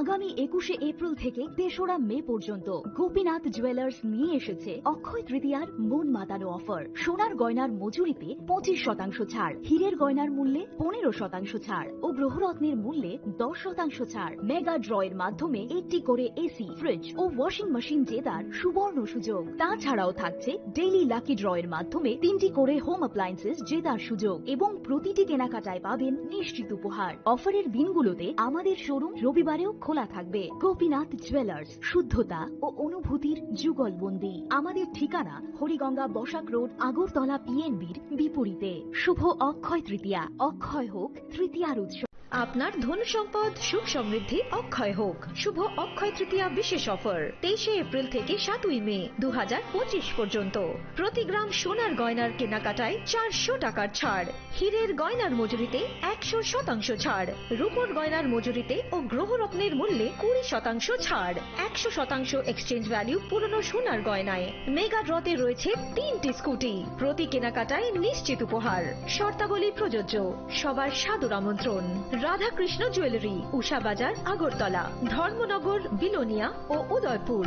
আগামী একুশে এপ্রিল থেকে তেসরা মে পর্যন্ত গোপীনাথ জুয়েলার্স নিয়ে এসেছে অক্ষয় তৃতীয়ার মন মাতানো অফার। সোনার গয়নার মজুরিতে পঁচিশ শতাংশ ছাড়, হীরের গয়নার মূল্যে পনেরো শতাংশ ছাড় ও গ্রহরত্নের মূল্যে দশ শতাংশ ছাড়। মেগা ড্র এর মাধ্যমে একটি করে এসি, ফ্রিজ ও ওয়াশিং মেশিন জেতার সুবর্ণ সুযোগ। তাছাড়াও থাকছে ডেইলি লাকি ড্র এর মাধ্যমে তিনটি করে হোম অ্যাপ্লায়েন্সেস জেতার সুযোগ এবং প্রতিটি কেনাকাটায় পাবেন নিশ্চিত উপহার। অফারের দিনগুলোতে আমাদের শোরুম রবিবারেও খোলা থাকবে। গোপীনাথ জুয়েলার্স, শুদ্ধতা ও অনুভূতির যুগলবন্দি। আমাদের ঠিকানা হরিগঙ্গা বসাক রোড, আগরতলা পিএনবির বিপরীতে। শুভ অক্ষয় তৃতীয়া, অক্ষয় হোক তৃতীয়ার উৎসব। আপনার ধন সম্পদ সুখ সমৃদ্ধি অক্ষয় হোক। শুভ অক্ষয় তৃতীয়া বিশেষ অফার, তেইশে এপ্রিল থেকে সাতই মে দু হাজার পঁচিশ পর্যন্ত। প্রতি গ্রাম সোনার গয়নার কেনাকাটায় চারশো টাকার ছাড়, হীরের গয়নার মজুরিতে একশো শতাংশ ছাড়, রূপোর গয়নার মজুরিতে ও গ্রহরত্নের মূল্যে কুড়ি শতাংশ ছাড়, একশো শতাংশ এক্সচেঞ্জ ভ্যালু পুরনো সোনার গয়নায়। মেগা ড্রতে রয়েছে তিনটি স্কুটি, প্রতি কেনাকাটায় নিশ্চিত উপহার। শর্তাবলী প্রযোজ্য। সবার সাদর আমন্ত্রণ। রাধাকৃষ্ণ জুয়েলারি, উষা বাজার, আগরতলা, ধর্মনগর, বিলোনিয়া ও Udaipur.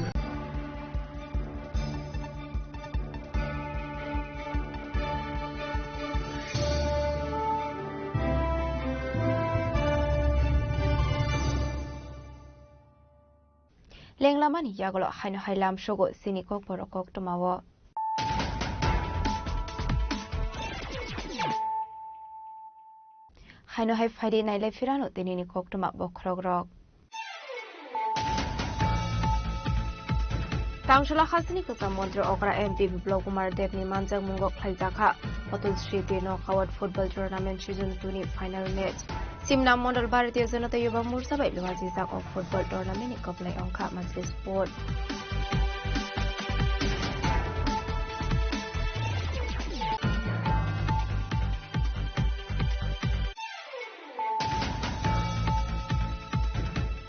Lenglamani yagulo haino hai lam sogo chini kokborok koktwmao. Haino hai phaidi nailai phirano tinini koktwma bokhorokrok. Tangsola hasteni kwcham montri okra M P Biplab Kumar Debni manjakmungo khlaijakha. Atul Sri Knockout Football Tournament Season two ni final match. Simna Mondol Bharatiya Janata Yuva Morcha bai luajijak o football tournament ni kwplai wngkha Majlis Board.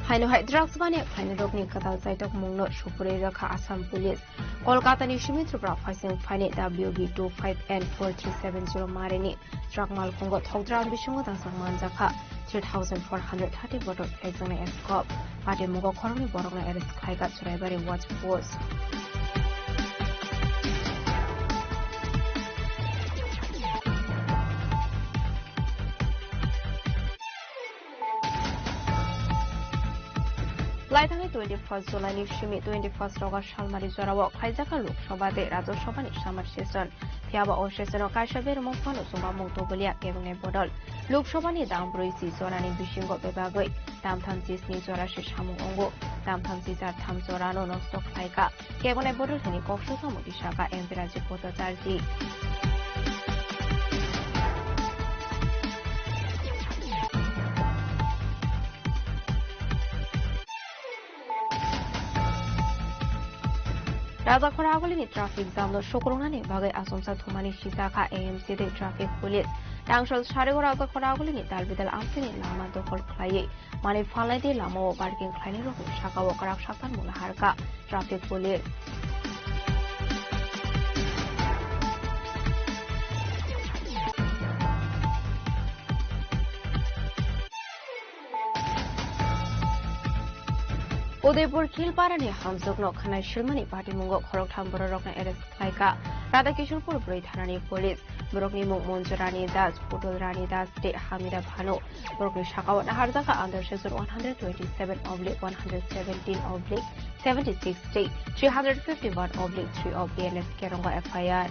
Haino hai drugs baniya khlainai rokni kwtal chaitok mungno supuri rwkha Assam Police. Kolkata ni Sumitrapura phaising phaini W B two five N four three seven zero marini truck malkhungo thokdra bisingo dangsa manjakha three thousand four hundred thirty bottle khlaijaknai scope. Patimunggo khoroknwi borokno arrest khlaikha Churaibari Watch Post. Laithangni twenty first July ni simi twenty first August salmari jorao khlaijakha Lok Sabha tei Rajya Sabha ni summer session. Phiya ba o session o kaisa beromung phano chwngmamung tubuli ya kebengni bodol. Lok Sabha ni dam brwi si jora ni bisingo bebagwi dam tham chisni jora se samung wngo. Dam tham chi jar tham jora no nosto khlaikha. Kebengni bodol hwnwi kok suthamu tisaka M P Rajiv Bhattacharjee. Rajakhor agulini traffic jam no sukrungnani bagwi achomsa thumani sijak kha A M C tei traffic police. Tangsol Sarigor Rajakhor agulini dalbidal amchaini lama dokhol khlaiwi manwi phalnai tei lamao parking khlainai rokni sakao kwrak saktan mula harkha traffic police. Udaipur Khilpara ni hamjwkno khwnai silmani patimungo khoroktham bororokno arrest khlaikha. Radha Kishorpur Broi Thanani Police borokni mung Monjurani Das, Putul Rani Das tei Hamida Bhanu. Borokni sakao naharjaka under section one hundred twenty-seven oblique one hundred seventeen oblique seventy-six tei three hundred fifty-one oblique three of B N S Kerongo F I R.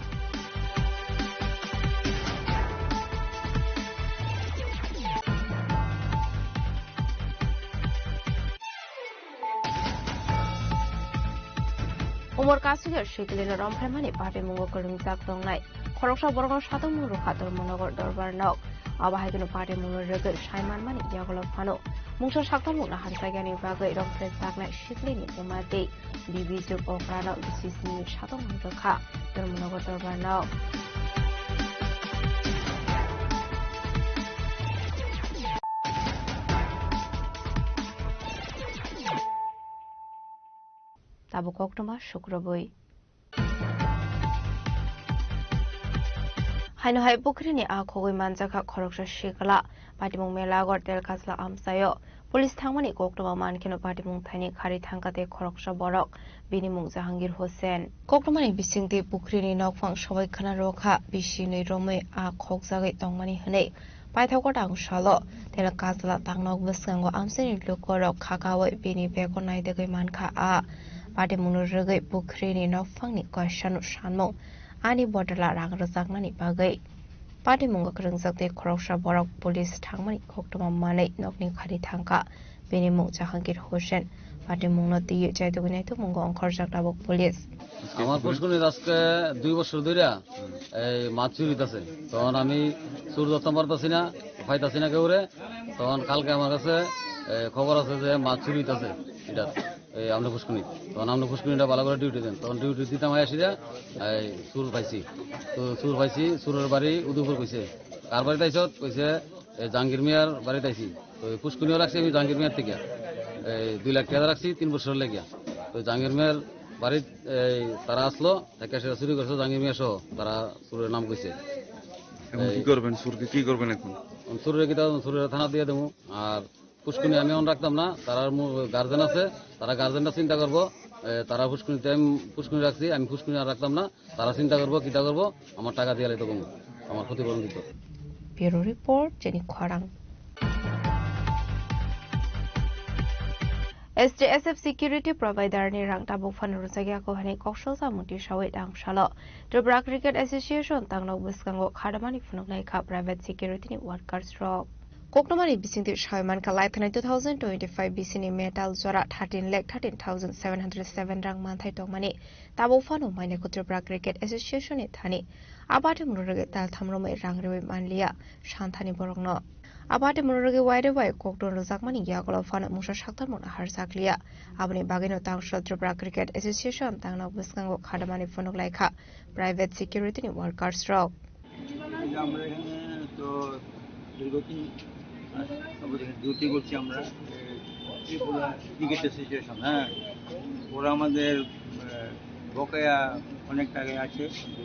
Umor Kasuya Sikilino romphraimani party mungo kwrwngjak tongnai khoroksa borokno satongmung rwkha Dharmanagar Dorbar Nok. Abo hai kheno party mungno rwgwi sai manmani yagulo phano mungsa saktalmungno hamjakya bagwi romphrai jaknai Sikilini Umati. Bibijok okrano bisisni satongmung rwkha Dharmanagar Dorbar Nok. Tabuk koktwma sukrubwi. Haino hai pukhrini a khogwi manjakha khoroksa sikla. Patimung Melagar Telkasla amchaio police thangmani koktwma mankheno patimung thaini khari thangkha tei khoroksa borok, bini mung Jahangir Hussain. Koktwmani bisingtwi pukhrini nokphang sobai khna rwkha, bisi nwi romwi a khokjagwi tongmani hwnwi paithakgo tang salo. Telkasla tangnok bwskango amchaini lukurok khakaui bini bego naidegwi mankha a patimungno rwgwi pukhrini nokphangni koisano sanmung ani bodala rang rwjaknani bagwi. Patimungo kwrwngjak tei khoroksa borok police thangmani koktwma manwi nokni khari thangkha. Bini mung Jahangir Hussain. Patimungno twiwi chaitugwi naitugmungo ongkhorjak tabuk police. আমার পুষ্কুনিত আজকে দুই বছর ধরে এই মাছ চুরি হইতাছে। তখন আমি চুর ধরতাম পারতাছি না, পাইতাছি না কেউরে। তখন কালকে আমার কাছে এ, খবর আছে যে মাছ চুরি হইতাছে এটা, এই আমরা পুষ্কুনি। তখন আমরা পুষ্কুনিটা ভালো করে ডিউটি দেন, তখন ডিউটি দিতাম আসি যে এই চুর পাইছি। তো চুর পাইছি, চুরের বাড়ি উদয়পুর কইছে। কার বাড়িত আইছত? কইছে এই জাহাঙ্গীর মিয়ার বাড়িত আইছি। তো এই পুষ্কুনিও রাখছি আমি জাহাঙ্গীর মিয়ার থেকে এই দুই লাখ টাকা রাখছি তিন বছরের লেগিয়া। তো জাহাঙ্গীর মিয়ার বাড়িত এই তারা আসলো, থেকে সেটা চুরি করছে জাহাঙ্গীর মিয়া সহ, তারা চুরের নাম কইছে। এখন কি এই করবেন? চুরকে কি করবেন এখন? চুরের কি তারা চুরের থানা দিয়ে দেবো। আর পুষ্কুনি আমি এখন রাখতাম না, তারার গার্জেন আছে, তারা গার্জেনরা চিন্তা করবো। এ, তারা পুষ্কুনি টাইম পুষ্কুনি রাখছি, আমি পুষ্কুনি আর রাখতাম না, তারা চিন্তা করবো, কিতা করবো, আমার টাকা দিয়ে লাইতে কমো, আমার ক্ষতিপূরণ দিত। Bureau Report, Chini Khorang. S T S F security provider ni rang tabuk phano rwchak ya kok hani koksolsa muti sawi tang salo. Tripura Cricket Association tangnok bwskango khadamani phunuknai kha private security ni workers rok. Koktwmani bisingtwi sawi mankha, laithanai two thousand twenty-five bisini medal jora thirteen lakh thirteen thousand seven hundred seven rang manthai tongmani tabuk phano mainai kho Tripura Cricket Association ni thani. Abati murorogwi tal tham romwi rang riwi manliya santhani borokno. Abati murorogwi wairwi bai koktwma rwjakmani yagulo phano mungsa saktalmungno harjakliya. Aboni bagwino tangso Tripura Cricket Association tangnok bwskango khadamani phunuk laikha private security ni workers rok. এই যে আমরা এখানে তো দীর্ঘদিন, আহ, ডিউটি করছি আমরা, এ, Tripura cricket association, হ্যাঁ। ওরা আমাদের, আহ, বকেয়া অনেক টাকা আছে, কিন্তু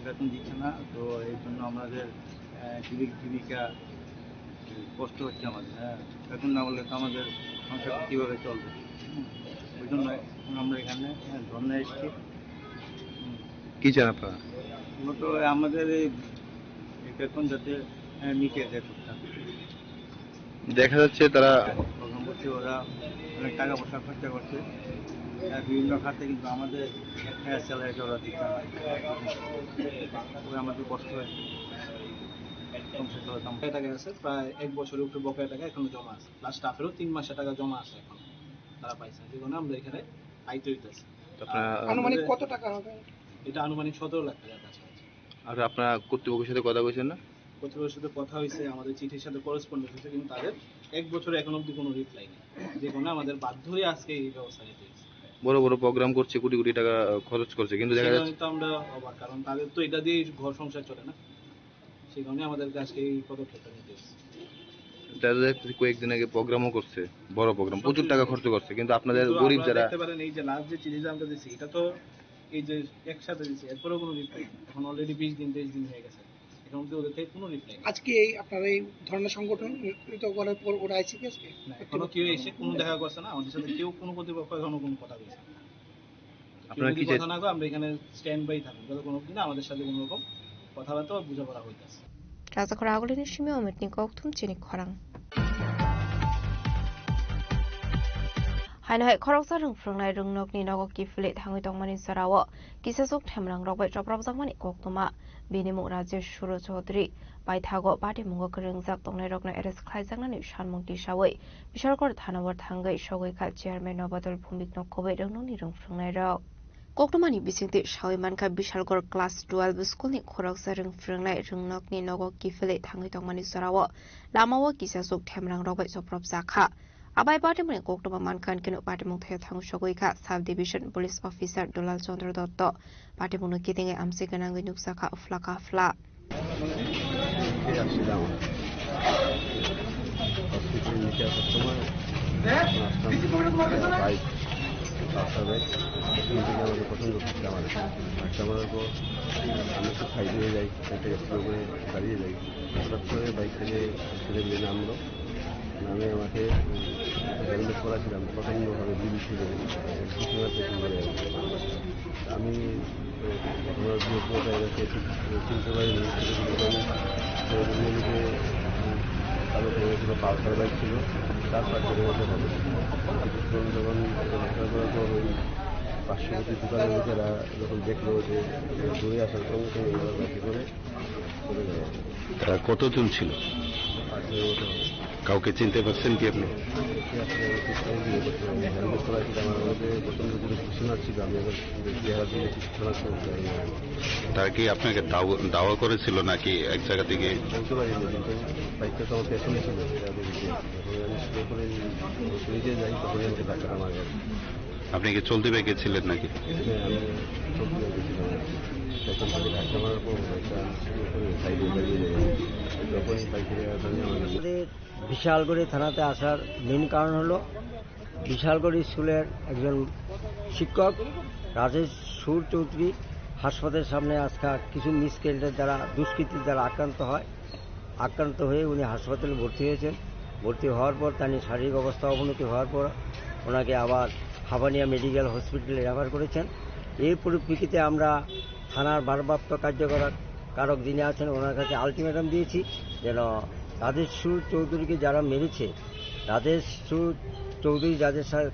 বেতন দিচ্ছে না, তো এই জন্য আমাদের, আহ, জীবিক-, জীবিকা কষ্ট হচ্ছে আমাদের, হ্যাঁ। বেতন না হলে তো আমাদের সংসার কীভাবে চলবে? হুম। ওই জন্য এখন আমরা এখানে, হ্যাঁ, ধর্নায় এসেছি। হুম। কি চান আপনারা? মূলত আমাদের এই, এই বেতন যাতে, হ্যাঁ, মিটে যায় ঠিকঠাক। দেখা যাচ্ছে তারা প্রথম বলছে ওরা অনেক টাকা পয়সা খরচা করছে, হ্যাঁ, বিভিন্ন খাতে, কিন্তু আমাদের এক টাকা স্যালারি ওরা দিচ্ছে না। ওই আমাদের কষ্ট হয়। সংসার চালাতাম। বকেয়া টাকা আছে, প্রায় এক বছরের উপরে বকেয়া টাকা এখনো জমা আছে। প্লাস স্টাফেরও তিন মাসের টাকা জমা আছে এখন, তারা পাইছে না। যে কারণে আমরা এখানে আইতে হইতেছে। আপনারা আর আনুমানিক আমাদের কত টাকা হবে? এটা আনুমানিক সতেরো লাখ টাকার কাছাকাছি। আর আপনারা কর্তৃপক্ষের সাথে কথা কইছেন না? কর্তৃপক্ষের সাথে কথা হয়েছে, আমাদের চিঠির সাথে করেসপন্ডেন্স হয়েছে, কিন্তু তাদের এক বছরে এখন অবধি কোনো রিপ্লাই নেই। যে কারণে আমাদের বাধ্য হয়ে আজকে এই ব্যবস্থা নিতে হয়েছে। বড় বড় প্রোগ্রাম করছে, কোটি কোটি টাকা খরচ করছে, কিন্তু দেখা যাচ্ছে সেখানে তো আমরা অবাক, কারণ তাদের তো এটা দিয়েই ঘর সংসার চলে না। সেই কারণে আমাদেরকে আজকে এই পদক্ষেপটা নিতে হচ্ছে। তারা দেখতেছি কয়েকদিন আগে প্রোগ্রামও করছে, বড় প্রোগ্রাম, প্রচুর টাকা খরচ করছে, কিন্তু আপনাদের কিন্তু গরিব আমরা যারা দেখতে পারেন, এই যে লাস্ট যে চিঠিটা আমরা দিচ্ছি, এটা তো এই যে একসাথে দিচ্ছি, এরপরেও কোনো রিপ্লাই নেই। এখন অলরেডি বিশ দিন, তেইশ দিন হয়ে গেছে, এখন অবধি ওদের থেকে কোনো রিপ্লাই নেই। আজকে এই আপনারা এই ধরনের সংগঠন নেতৃত্ব করার পর ওরা আইছে কি আজকে? না, এখনো কেউ এসে কোনো দেখা করছে না, আমাদের সাথে কেউ কোনো কর্তৃপক্ষ এখনো কোনো কথা বলছে না। কেউ আপনারা যদি কি চাই- কথা না কয়, আমরা এখানে স্ট্যান্ড বাই থাকবো, যতক্ষণ অবধি না আমাদের সাথে কোনো রকম কথাবার্তা বা বোঝাপড়া হইতেছে। Rajakhor Agulini simi Omitni kokthum chini khorang. Haino hai khoroksa rwng phrwngnai rwngnokni nogo kiphilwi thangwi tongmani jorao kisasuk themrang rok bai chopropjakmani koktwma. Bini mung Rajesh Suro Chaudhary. Paithago patimungo kwrwngjak tongnairokno arrest khlaijaknani sanmung tisawi Bishalgarh thanao thangwi sogwi kha chairman Nobadol Bhumik no khobwi rwngnokni rwng phrwngnairok. Koktwmani bisingtwi sawi mankha, Bishalgarh class twelve school ni khoroksa rwng phrwngnai rwngnokni nogo kiphilwi thangwi tongmani jorao lamao kisasuk themrang rok bai chopropjak kha. Abai patimungni koktwma mankha, hwnkhe patimung thaio thangwi sogwi kha sub division police officer Dulal Chandra Dotto. Patimungno kitingwi amchwi gwnangwi nukjakha phla ka phla. নিচে আসছিলাম। হসপিটালে নিচে আসার সময় আসলাম, bike, Pulsar bike, পিছন থেকে আমাকে প্রচণ্ড ধাক্কা মারে। ধাক্কা মারার পর আমি একটু সাইড হয়ে যাই, একটা স্লো করে দাঁড়িয়ে যাই। হঠাৎ করে বাইক থেকে ছেলে মেয়ে নামলো, নামে আমাকে, উম, হেলমেট পরা ছিলাম, প্রচণ্ডভাবে বিড়ি ছিল, বিড়ি মারতে শুরু করে। আমি, এ, ঘটনার যে পর্যায়ে গেছে, ঠিক চিনতে পারিনি। সেরকম আমি, এ, নিজেকে, উম, কালো কোনো ছিল, পালসার বাইক ছিল, চার পাঁচ জনের মতো হবে। কিছুক্ষণ যখন ঘোরাঘুরা করে ওই পার্শ্ববর্তী দোকানের লোকেরা যখন দেখলো যে, এ, দৌড়ে আসার সঙ্গে সঙ্গে ওরা লাঠি করে চলে গেল। তারা কতজন ছিল? পাঁচ জনের মতো হবে। কাউকে চিনতে পারছেন কি আপনি? তারা কি আপনাকে দাও-, দাওয়া করেছিল নাকি এক জায়গা থেকে? বলতে পারি না, কিন্তু বাইকটা তো আমার পেছনে ছিল। তারপরে আমি স্লো করে নিজে যাই, তখনই আমাকে ধাক্কাটা মারে। আপনি কি চলতি বাইকে ছিলেন নাকি? হ্যাঁ, আমি চলতি বাইকে ছিলাম। পেছন থেকে ধাক্কা মারার পর বাইকটা আমি স্লো করে সাইডে দাঁড়িয়ে যাই। যখনই বাইকে দাঁড়িয়ে আমার আমাদের বিশালগড়ি থানাতে আসার মেইন কারণ হলো বিশালগড়ি স্কুলের একজন শিক্ষক রাজেশ সুর চৌধুরী হাসপাতালের সামনে আজকে কিছু মিসক্রিয়েন্টের দ্বারা, দুষ্কৃতীর দ্বারা আক্রান্ত হয়। আক্রান্ত হয়ে উনি হাসপাতালে ভর্তি হয়েছেন। ভর্তি হওয়ার পর তার শারীরিক অবস্থা অবনতি হওয়ার পর ওনাকে আবার হাবানিয়া মেডিকেল হসপিটালে রেফার করেছেন। এই পরিপ্রেক্ষিতে আমরা থানার ভারপ্রাপ্ত কার্যকর কারক যিনি আছেন, ওনার কাছে আলটিমেটাম দিয়েছি যেন রাজেশ সুর চৌধুরীকে যারা মেরেছে, রাজেশ সুর চৌধুরী যাদের সা-,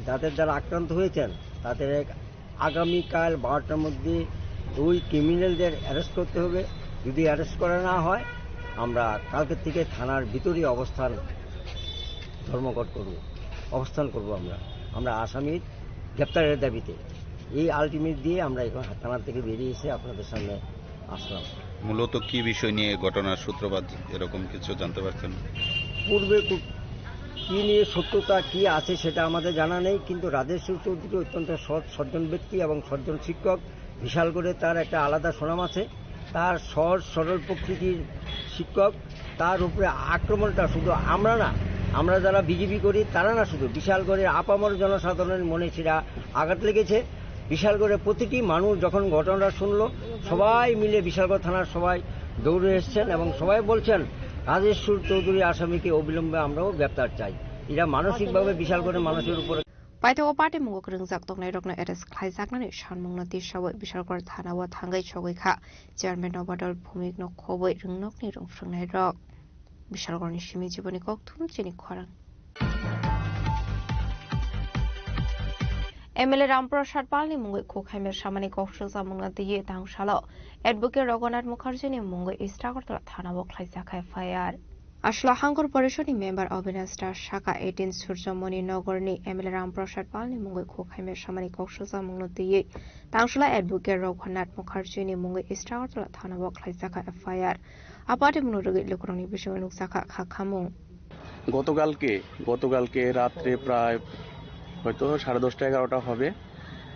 যাদের দ্বারা আক্রান্ত হয়েছেন, তাদের এক আগামীকাল বারোটার মধ্যে ওই ক্রিমিনালদের অ্যারেস্ট করতে হবে। যদি অ্যারেস্ট করা না হয়, আমরা কালকে থেকে থানার ভিতরে অবস্থান ধর্মঘট করব, অবস্থান করব আমরা। আমরা আসামির গ্রেপ্তারের দাবিতে এই আলটিমেট দিয়ে আমরা এখন থানা থেকে বেরিয়ে এসে আপনাদের সামনে আসলাম। মূলত কি বিষয় নিয়ে ঘটনার সূত্রপাত, এরকম কিছু জানতে পারছেন? পূর্বে কু-, কি নিয়ে সত্যতা কি আছে সেটা আমাদের জানা নেই, কিন্তু রাজেশ চৌধুরী অত্যন্ত সৎ, সজ্জন ব্যক্তি এবং সজ্জন শিক্ষক। বিশালগড়ে তার একটা আলাদা সুনাম আছে। তার সহজ সরল প্রকৃতির শিক্ষক, তার উপরে আক্রমণটা শুধু আমরা না, আমরা যারা বিজেপি করি তারা না, শুধু বিশালগড়ের আপামর জনসাধারণের মনে সেটা আঘাত লেগেছে। বিশালগড়ের প্রতিটি মানুষ যখন ঘটনাটা শুনলো, সবাই মিলে বিশালগড় থানার সবাই দৌড়ে এসছেন এবং সবাই বলছেন, "রাজেশ সুর চৌধুরী আসামিকে অবিলম্বে আমরাও গ্রেপ্তার চাই।" এরা মানসিকভাবে বিশালগড়ের মানুষের উপরে Paithago patimungo kwrwngjak tongnairokno arrest khlaijaknani sanmungno tisawi Bishalgarh thanao thangwi sogwi kha. Chairman Nobadol Bhumikno khobwi rwngnokni rwng phrwngnairok. Bishalgarhni simi Jiboni Kokthum chini khorang. M L A Ramprasad Palni mungwi khukhaimya samani kokswk chamungno twiwi tangsalo Advocate Raghunath Mukherjini mungwi East Agartala thanao khlaijak F I R. Aswla Hangkor Porishadni member Avinash Das saka eighteen Surjomoni Nagarni M L A Ramprasad Palni mungwi khukhaimya samani kokswk chamungno twiwi tangswla Advocate Raghunath Mukherjini mungwi East Agartala thanao khlaijak F I R. Apate mungno rwgwi lukurokni bisingo nukjakha kha khamung. গতকালকে, গতকালকে রাত্রে প্রায় হয়তো সাড়ে দশটা, এগারোটা হবে,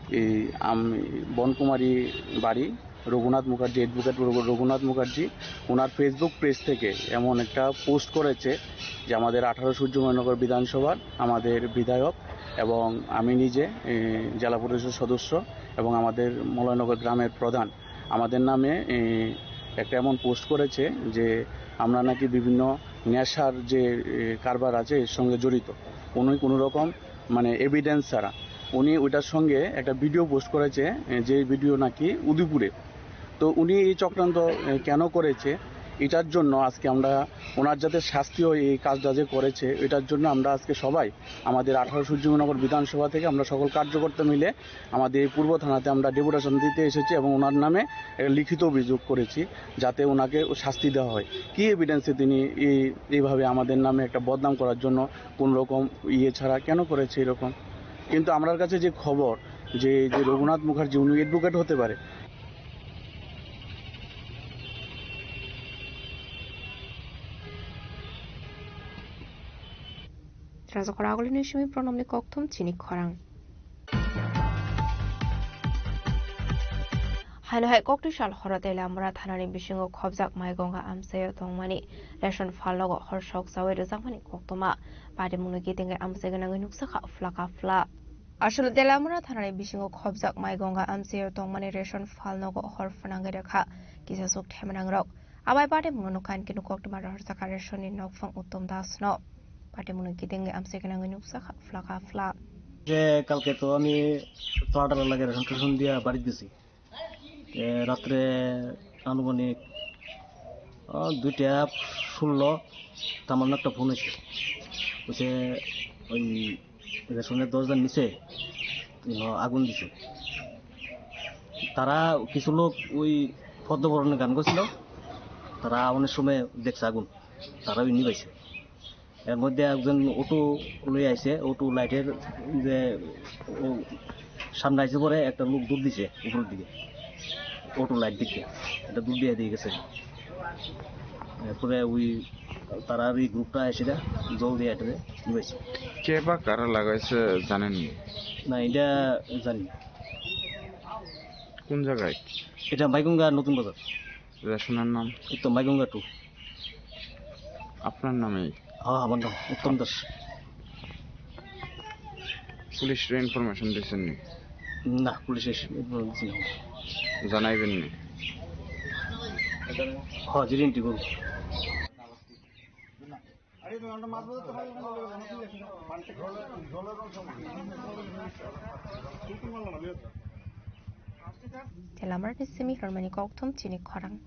এই আম-, বনকুমারী বাড়ি, রঘুনাথ মুখার্জি, অ্যাডভোকেট রঘু-, রঘুনাথ মুখার্জি, ওনার Facebook পেজ থেকে এমন একটা পোস্ট করেছে যে আমাদের আঠারো সূর্যময়নগর বিধানসভার আমাদের বিধায়ক এবং আমি নিজে, এ, জেলা পরিষদ সদস্য এবং আমাদের মলয়নগর গ্রামের প্রধান আমাদের নামে, এ, একটা এমন পোস্ট করেছে যে আমরা নাকি বিভিন্ন নেশার যে, এ, কারবার আছে এর সঙ্গে জড়িত। উনি কোনো রকম মানে এভিডেন্স ছাড়া উনি ওইটার সঙ্গে একটা ভিডিও পোস্ট করেছে, এ, যে ভিডিও নাকি উদয়পুরে। তো উনি এই চক্রান্ত, এ, কেন করেছে, এটার জন্য আজকে আমরা ওনার যাতে শাস্তি হয়, এই কাজটা যে করেছে, এটার জন্য আমরা আজকে সবাই আমাদের আঠারো সূর্যমণিনগর বিধানসভা থেকে আমরা সকল কার্যকর্তা মিলে আমাদের এই পূর্ব থানাতে আমরা ডেপুটেশন দিতে এসেছি এবং ওনার নামে একটা লিখিত অভিযোগ করেছি, যাতে ওনাকে শাস্তি দেওয়া হয়। কী এভিডেন্সে তিনি এই, এইভাবে আমাদের নামে একটা বদনাম করার জন্য কোনো রকম ইয়ে ছাড়া কেন করেছে এরকম? কিন্তু আমার কাছে যে খবর যে, যে রঘুনাথ মুখার্জি উনি অ্যাডভোকেট হতে পারে। Rajak Ragolini simi pronomni kokthum chini khorang. Haino hai kokni sal horo Teliamura thanani bisingo khobjak Maigonga amchaio tongmani ration phalnogo hor sok chaui rwjakmani koktwma. Patimungno kitingwi amchai gwnangwi nuksa kha phlaka phla. Aswk Teliamura thanani bisingo khobjak Maigonga amchaio tongmani ration phalnogo hor phwnangwi rwkha kisasuk themanangrok. Abai patimungno nukha hinkhe koktwma rohorjakha rationi nokphang Uttom Das no. Patimungno kitingwi amchai gwnangwi nuksa kha phlaka phla. যে কালকে তো আমি পাউডার লাগে ration station দিয়া বাড়ি দিছি। এ, রাত্রে আনুমানিক, আহ, দুইটা ষোলো তেমন একটা ফোন হয়েছে। বলছে ওই রেশনের দরজার নিচে আগুন দিছে। তারা কিছু লোক ওই পদ্মবরণের গান করছিল, তারা অনেক সময় দেখছে আগুন, তারা ওই নিবাইছে। এর মধ্যে একজন অটো লই আইছে, অটো লাইটের যে ও সামনে আইছে পরে একটা লোক দৌড় দিছে উপরের দিকে, অটো লাইট দিকে একটা দৌড় দিয়ে দিয়ে গেছে। এরপরে ওই তারা ওই গ্রুপটা এসে জল দিয়ে এটা নিবাইছে। কে বা কারা লাগাইছে জানেননি? না, এটা জানি না। কোন জায়গায়? এটা মাইগঙ্গা নতুন বাজার। রেশনের নাম? এই তো মাইগঙ্গা টু। আপনার নামেই? হ্যাঁ, আমার নাম উত্তম দাস। পুলিশরে ইনফরমেশন দিছেন নি? না, পুলিশে এসে ইনফরমেশন দিছে না। জানাইবেন নি? হ্যাঁ, জিডি এন্ট্রি করবো। Telamarni simi rwmani kokthum chini khorang.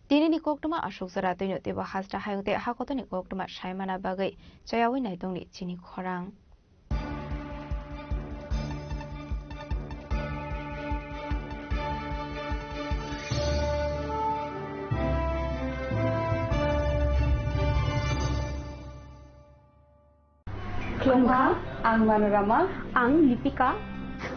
Tinini koktwma aswk jora twino teibo hasta hayung tei hakotoni koktwma saimana bagwi chayawi naitongni chini khorang. Khulumkha, ang Manorama. Ang Lipika.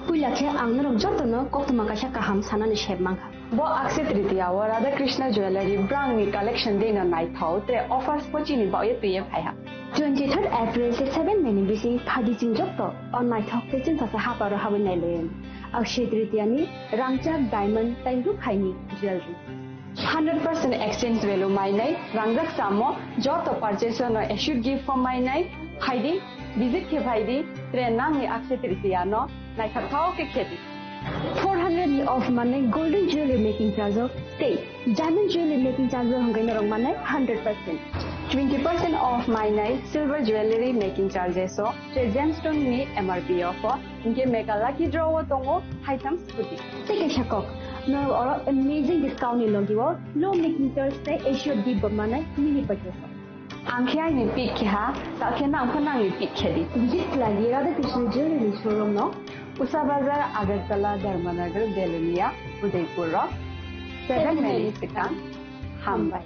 Puila khe ang norok jotono koktwma kaisa kaham sanani sep mankha. Bo Akshaya Tritiya o Radha Krishna Jewellery brangni collection dino naithok tre offers pochini baoye twiye phaiha. Twenty-third April tei seven May ni bising phaidi chwng joto o naithok tei chwngsacha haparo habwi nailaiyani. Akshaya Tritiya ni rangchak diamond tei rukhaini jewellery. Hundred percent exchange value mainai, rangjak samo joto purchase no assured gift form mainai, phaidi, visit khe phaidi, tre nangni Akshaya Tritiya no naithok thao khe khedi. Four hundred ni off manwi golden jewelry making charge o tei diamond jewelry making charge o hwnkhe norok manai hundred percent. Twenty percent off mainai silver jewelry making charges o tei gemstone ni M R P o pho hwnkhe mega lucky draw o tongo haitham scooty. Tei kaisa kok, norok oro amazing discount ni logi o low making charge tei assured gift bo manai mini purchase o. Ang khe aini pick khe ha, ta khe nang pho nangni pick khe di. Visit khlai di Radha Krishna Jewelry showroom no, Usha Bazar, Agartala, Dharmanagar, Belonia, Udaipur rok. Seven May ni swkang. Hambai.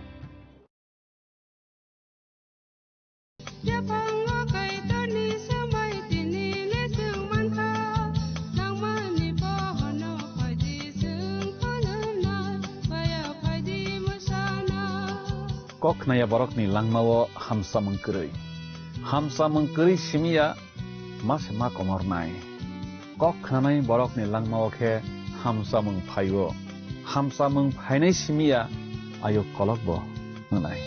Yaphango Kaitorni swmai tini le chwng mankha, nangmani pohorno phaidi chwng phunukna, paya phaidi mwsana. Kok khnaya borokni langmao hamsamung kwrwi. Hamsamung kwrwi simiya ma se ma komornai. Kok khnanai borokni langmao khe hamsamung phaio. Hamsamung phainai simiya ayuk kolokbo wngnai.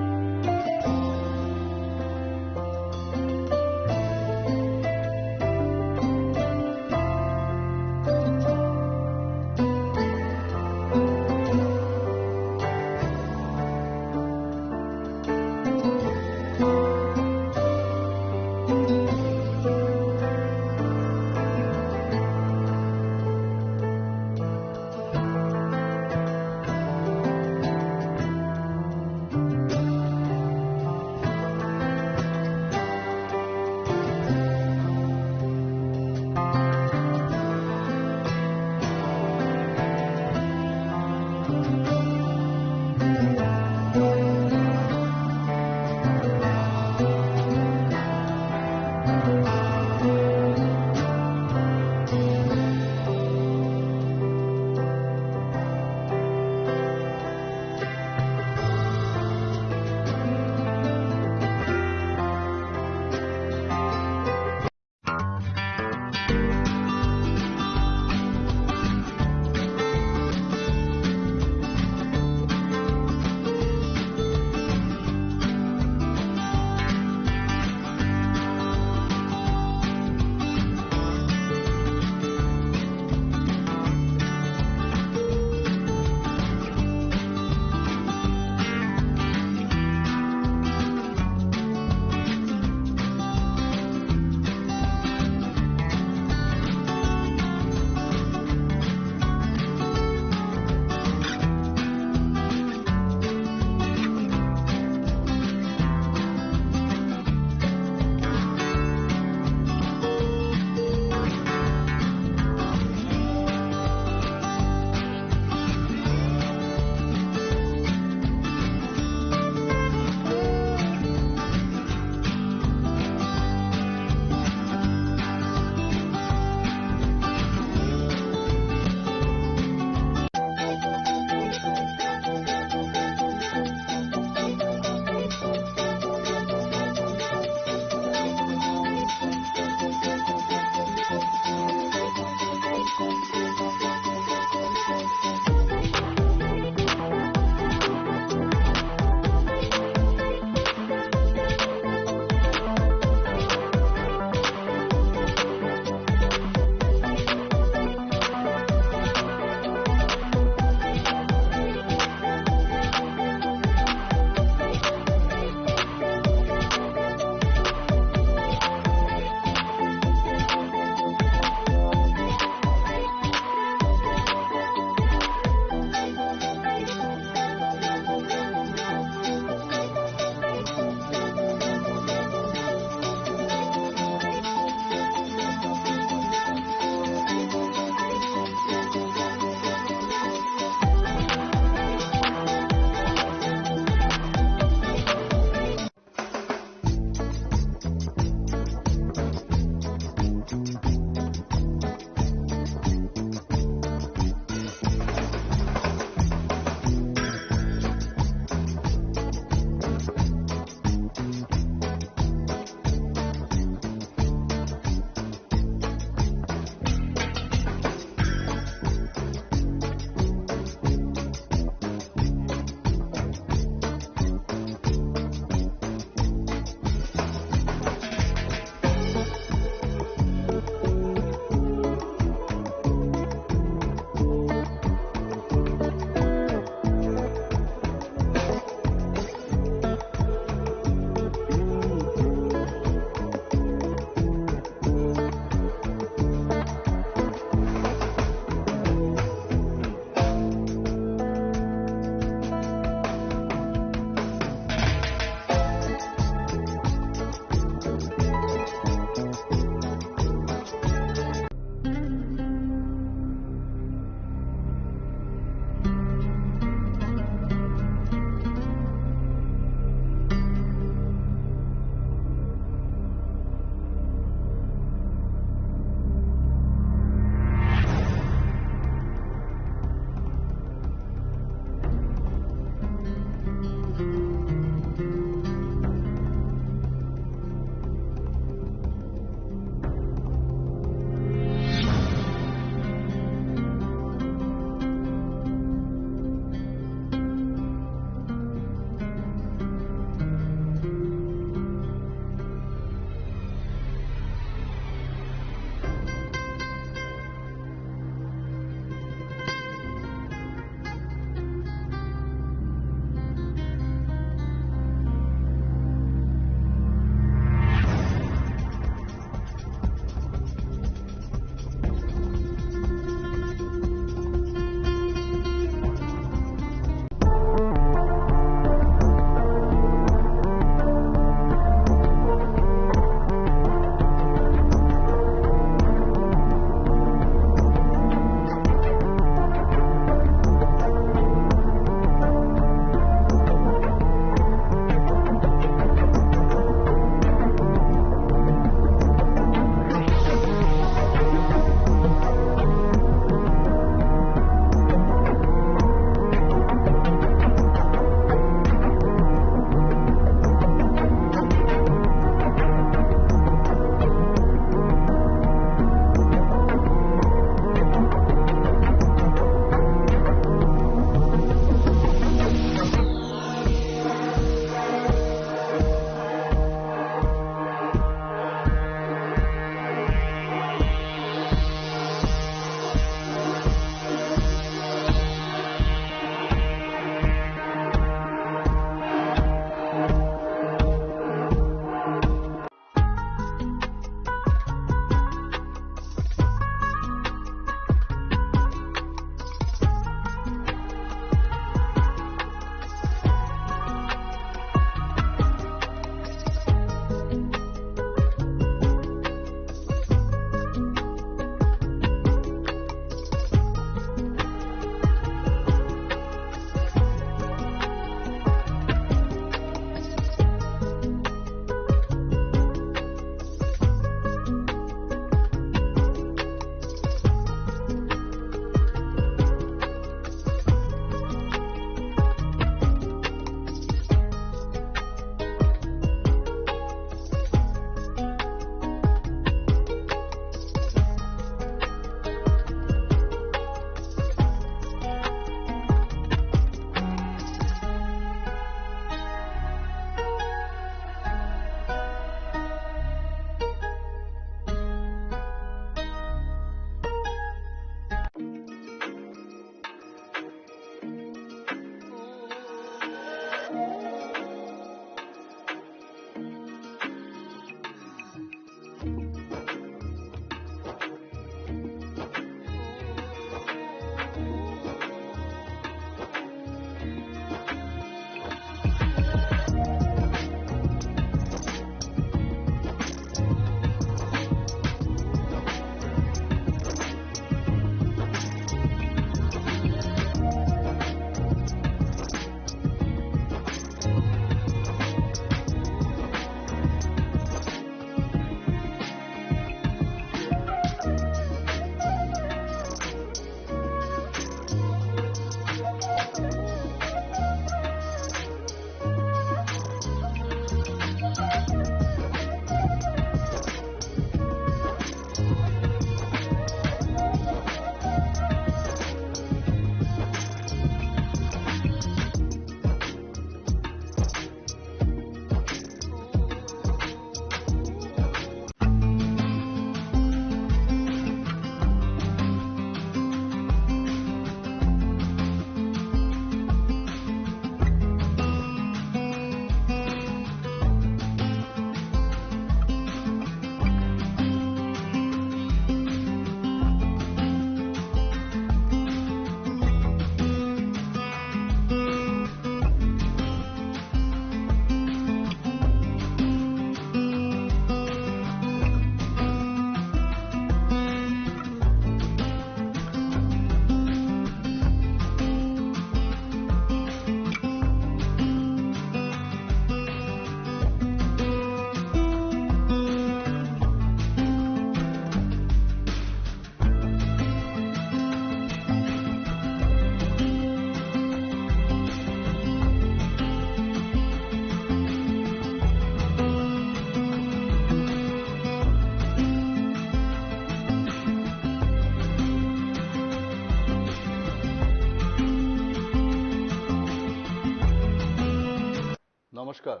নমস্কার।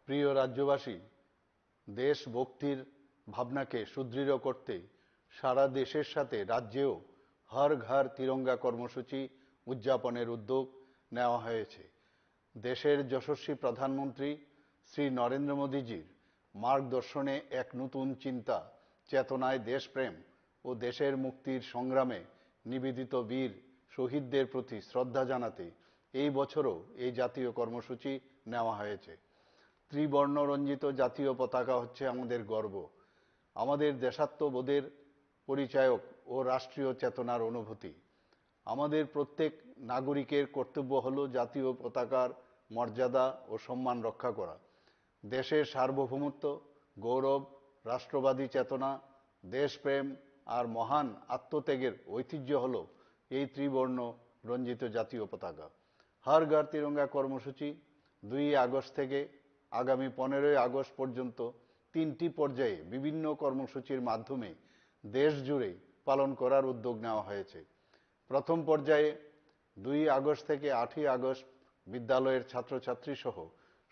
প্রিয় রাজ্যবাসী, দেশভক্তির ভাবনাকে সুদৃঢ় করতে সারা দেশের সাথে রাজ্যেও হর ঘর তিরঙ্গা কর্মসূচি উদযাপনের উদ্যোগ নেওয়া হয়েছে। দেশের যশস্বী প্রধানমন্ত্রী শ্রী নরেন্দ্র মোদীজির মার্গদর্শনে এক নতুন চিন্তা, চেতনায় দেশপ্রেম ও দেশের মুক্তির সংগ্রামে নিবেদিত বীর শহীদদের প্রতি শ্রদ্ধা জানাতে এই বছরও এই জাতীয় কর্মসূচি নেওয়া হয়েছে। ত্রিবর্ণ রঞ্জিত জাতীয় পতাকা হচ্ছে আমাদের গর্ব, আমাদের দেশাত্মবোধের পরিচায়ক ও রাষ্ট্রীয় চেতনার অনুভূতি। আমাদের প্রত্যেক নাগরিকের কর্তব্য হলো জাতীয় পতাকার মর্যাদা ও সম্মান রক্ষা করা। দেশের সার্বভৌমত্ব, গৌরব, রাষ্ট্রবাদী চেতনা, দেশপ্রেম আর মহান আত্মত্যাগের ঐতিহ্য হলো এই ত্রিবর্ণ রঞ্জিত জাতীয় পতাকা। হর ঘর তিরঙ্গা কর্মসূচি দুই আগস্ট থেকে আগামী পনেরোই আগস্ট পর্যন্ত তিনটি পর্যায়ে বিভিন্ন কর্মসূচির মাধ্যমে দেশ জুড়ে পালন করার উদ্যোগ নেওয়া হয়েছে। প্রথম পর্যায়ে দুই আগস্ট থেকে আটই আগস্ট বিদ্যালয়ের ছাত্রছাত্রী সহ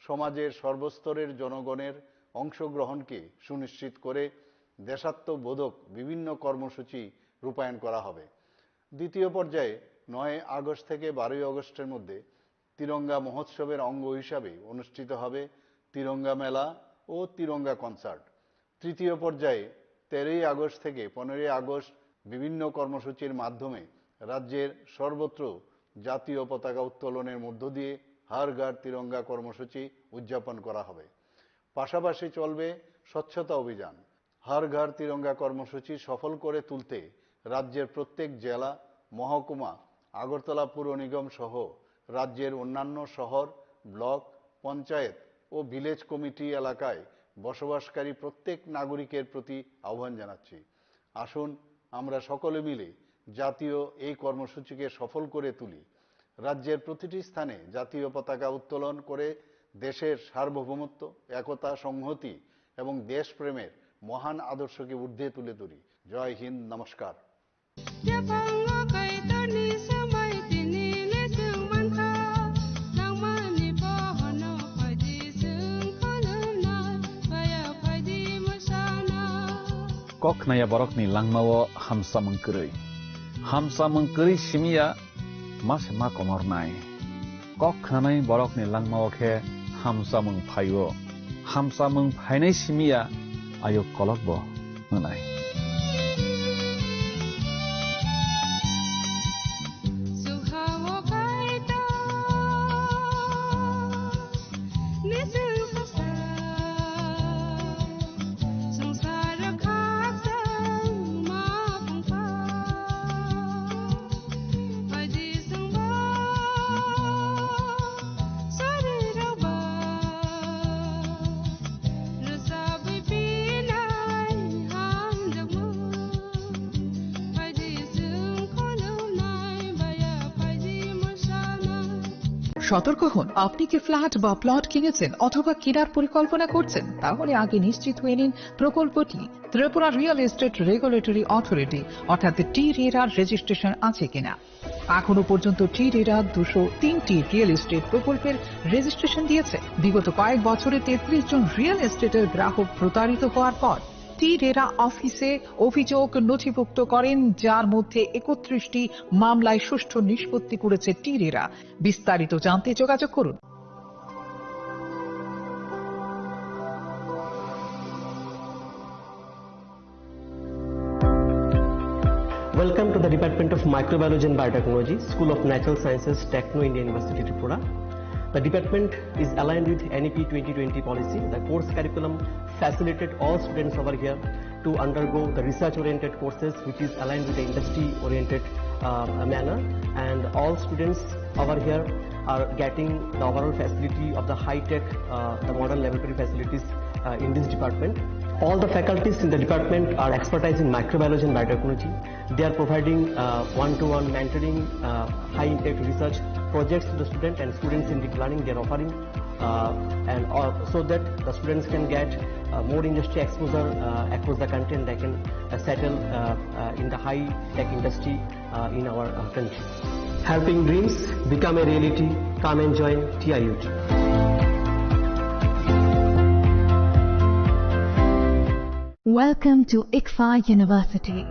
সমাজের সর্বস্তরের জনগণের অংশগ্রহণকে সুনিশ্চিত করে দেশাত্মবোধক বিভিন্ন কর্মসূচি রূপায়ণ করা হবে। দ্বিতীয় পর্যায়ে নয় আগস্ট থেকে বারোই আগস্টের মধ্যে তিরঙ্গা মহোৎসবের অঙ্গ হিসাবে অনুষ্ঠিত হবে তিরঙ্গা মেলা ও তিরঙ্গা কনসার্ট। তৃতীয় পর্যায়ে তেরোই আগস্ট থেকে পনেরোই আগস্ট বিভিন্ন কর্মসূচির মাধ্যমে রাজ্যের সর্বত্র জাতীয় পতাকা উত্তোলনের মধ্য দিয়ে হর ঘর তিরঙ্গা কর্মসূচি উদযাপন করা হবে। পাশাপাশি চলবে স্বচ্ছতা অভিযান। হর ঘর তিরঙ্গা কর্মসূচি সফল করে তুলতে রাজ্যের প্রত্যেক জেলা, মহকুমা, আগরতলা পুর নিগম সহ রাজ্যের অন্যান্য শহর, ব্লক, পঞ্চায়েত ও ভিলেজ কমিটি এলাকায় বসবাসকারী প্রত্যেক নাগরিকের প্রতি আহ্বান জানাচ্ছি। আসুন আমরা সকলে মিলে জাতীয় এই কর্মসূচিকে সফল করে তুলি। রাজ্যের প্রতিটি স্থানে জাতীয় পতাকা উত্তোলন করে দেশের সার্বভৌমত্ব, একতা, সংহতি এবং দেশপ্রেমের মহান আদর্শকে ঊর্ধ্বে তুলে ধরি। জয় হিন্দ, নমস্কার। Yaphango Kaitorni swmai tini le chwng mankha, nangmani bohono phaidi chwng khulumnai, baya phaidi mwsana. Kok khnaya borokni langmao hamsamung kwrwi. Hamsamung kwrwi simiya ma se ma komornai. Kok khnanai borokni langmao khe hamsamung phaio. Hamsamung phainai simiya ayuk kolokbo wngnai. সতর্ক হন, আপনি কি ফ্ল্যাট বা প্লট কিনেছেন অথবা কেনার পরিকল্পনা করছেন? তাহলে আগে নিশ্চিত হয়ে নিন প্রকল্পটি Tripura real estate regulatory authority অর্থাৎ টি রেরার রেজিস্ট্রেশন আছে কিনা। এখনো পর্যন্ত টি রেরা দুশো তিনটি রিয়েল এস্টেট প্রকল্পের রেজিস্ট্রেশন দিয়েছে। বিগত কয়েক বছরে তেত্রিশ জন রিয়েল এস্টেটের গ্রাহক প্রতারিত হওয়ার পর টি রেরা অফিসে অভিযোগ নথিভুক্ত করেন, যার মধ্যে একত্রিশটি মামলায় সুষ্ঠু নিষ্পত্তি করেছে টি রেরা। বিস্তারিত জানতে যোগাযোগ করুন। Welcome to the Department of Microbiology and Biotechnology, School of Natural Sciences, Techno India University, Tripura. The department is aligned with N E P twenty twenty policy. The course curriculum facilitated all students over here to undergo the research-oriented courses, which is aligned with the industry-oriented, uh, manner, and all students over here are getting the overall facility of the high-tech, uh, the modern laboratory facilities, uh, in this department. All the faculties in the department are expertise in microbiology and biotechnology. They are providing, uh, one-to-one mentoring, uh, high-impact research projects to the student and students-centric learning they are offering, uh, and, uh, so that the students can get, uh, more industry exposure, uh, across the country, and they can, uh, settle, uh, uh, in the high-tech industry, uh, in our, uh, country. Helping dreams become a reality. Come and join T I U T. Welcome to ICFAI University,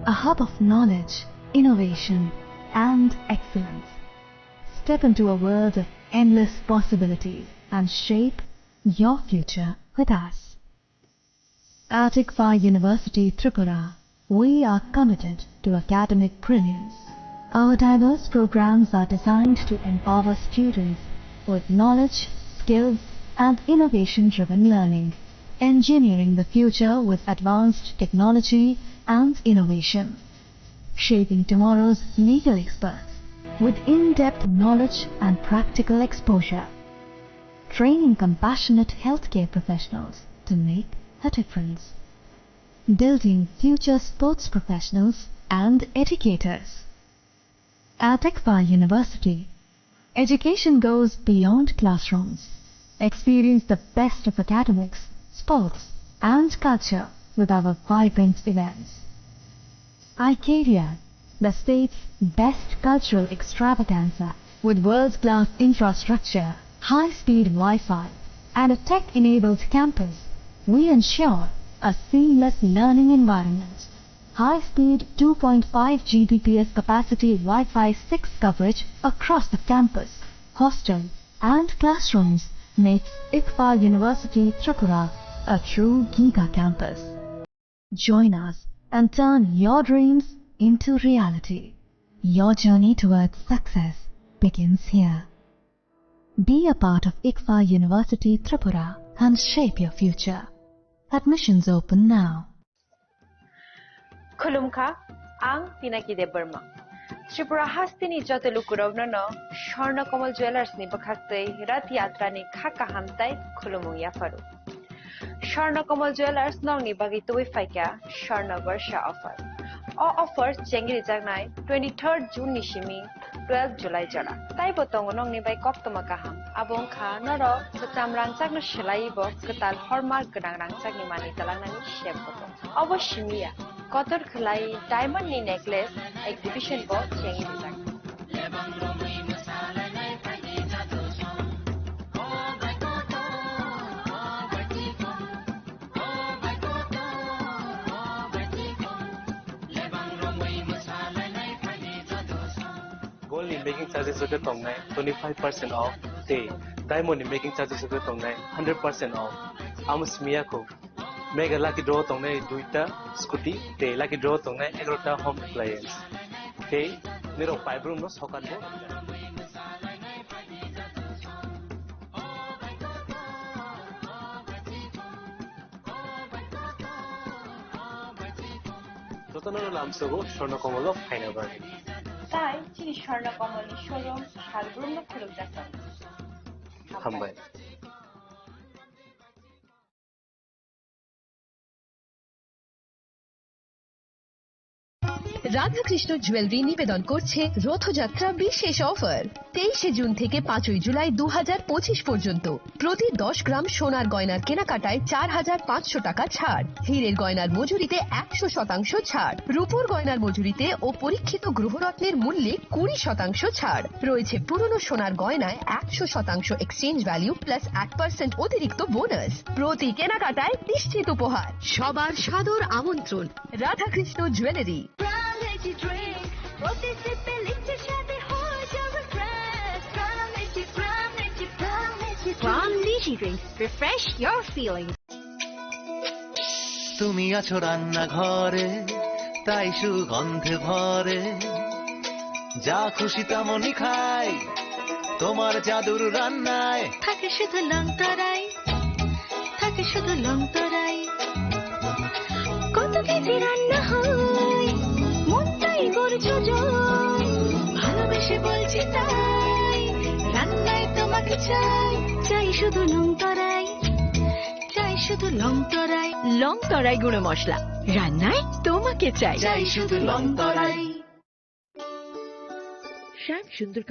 a hub of knowledge, innovation, and excellence. Step into a world of endless possibilities and shape your future with us. At ICFAI University Tripura, we are committed to academic brilliance. Our diverse programs are designed to empower students with knowledge, skills, and innovation-driven learning, engineering the future with advanced technology and innovation, shaping tomorrow's legal experts with in-depth knowledge and practical exposure, training compassionate healthcare professionals to make a difference, building future sports professionals and educators. At ICFAI University, education goes beyond classrooms. Experience the best of academics, sports, and culture with our vibrant events. ICARIA, the state's best cultural extravaganza, with world-class infrastructure, high-speed Wi-Fi, and a tech-enabled campus, we ensure a seamless learning environment. High-speed two point five G B P S capacity Wi-Fi six coverage across the campus, hostel, and classrooms makes ICFAI University Tripura a true giga campus. Join us and turn your dreams into reality. Your journey towards success begins here. Be a part of ICFAI University Tripura and shape your future. Admissions open now. Khulumkha, ang Pinaki Debbarma. Tripura hasteni joto lukurokno no Swarna Kamal Jewellers ni bwkhaktwi Rath Yatra ni kha kaham tai khulumung yapharu. Swarna Kamal Jewellers nokni bagwi tubui phaikha Swarna Barsha offer. O offer chengrijaknai twenty-third June ni simi twelve July jora. Taibo tongo nokni bai koktwma kaham. Abo wngkha norok kwcham rangchakno swlaiwi bo kwtal hallmark gwnang rangchakni manwi twlangnani sep bo tongo. Obo simi ya, kotor khwlai diamond ni necklace exhibition bo chengrijak. Gold ni making charges jotto tongnai twenty-five percent off tei diamond ni making charges jotto tongnai hundred percent off. Amo simi ya kho. Mega lucky draw tongnai duita scooty tei lucky draw tongnai egarota home appliance. Tei nirok paibrum no sokat bo. Jotono lamsogo Swarna Kamal o phaina bagwi. Tai chini Swarna Kamal ni showroom salbrum no khulukjak tongo. Hambai. Radhakrishna jewellery নিবেদন করছে রথযাত্রা বিশেষ অফার। তেইশে জুন থেকে পাঁচই জুলাই দু হাজার পঁচিশ পর্যন্ত প্রতি দশ গ্রাম সোনার গয়নার কেনাকাটায় চার হাজার পাঁচশো টাকা ছাড়, হীরের গয়নার মজুরিতে একশো শতাংশ ছাড়, রূপোর গয়নার মজুরিতে ও পরীক্ষিত গ্রহরত্নের মূল্যে কুড়ি শতাংশ ছাড় রয়েছে, পুরনো সোনার গয়নায় একশো শতাংশ এক্সচেঞ্জ ভ্যালু প্লাস এক পার্সেন্ট অতিরিক্ত বোনাস। প্রতি কেনাকাটায় নিশ্চিত উপহার। সবার সাদর আমন্ত্রণ Radhakrishna jewellery. Pram Energy Drink, প্রতি সিপে লিচ্ছে সাথে হয়ে যাবে fresh. Pram Energy, Pram Energy, Pram Energy Drink। Pram Energy Drink, refresh your feelings। তুমি আছো রান্নাঘরে, তাই সুগন্ধে ভরে। যা খুশি তেমনই খাই, তোমার জাদুর রান্নায়। থাকে শুধু লং তরাই, থাকে শুধু লং তরাই। কত কেজি রান্না হয়, মনটাই করছো জয়। ভালোবেসে বলছি তাই, রান্নায় তোমাকে চাই, চাই শুধু লং তরাই। চাই শুধু লং তরাই, লং তরাই গুঁড়ো মশলা, রান্নায় তোমাকে চাই। চাই শুধু লং তরাই। শ্যাম সুন্দর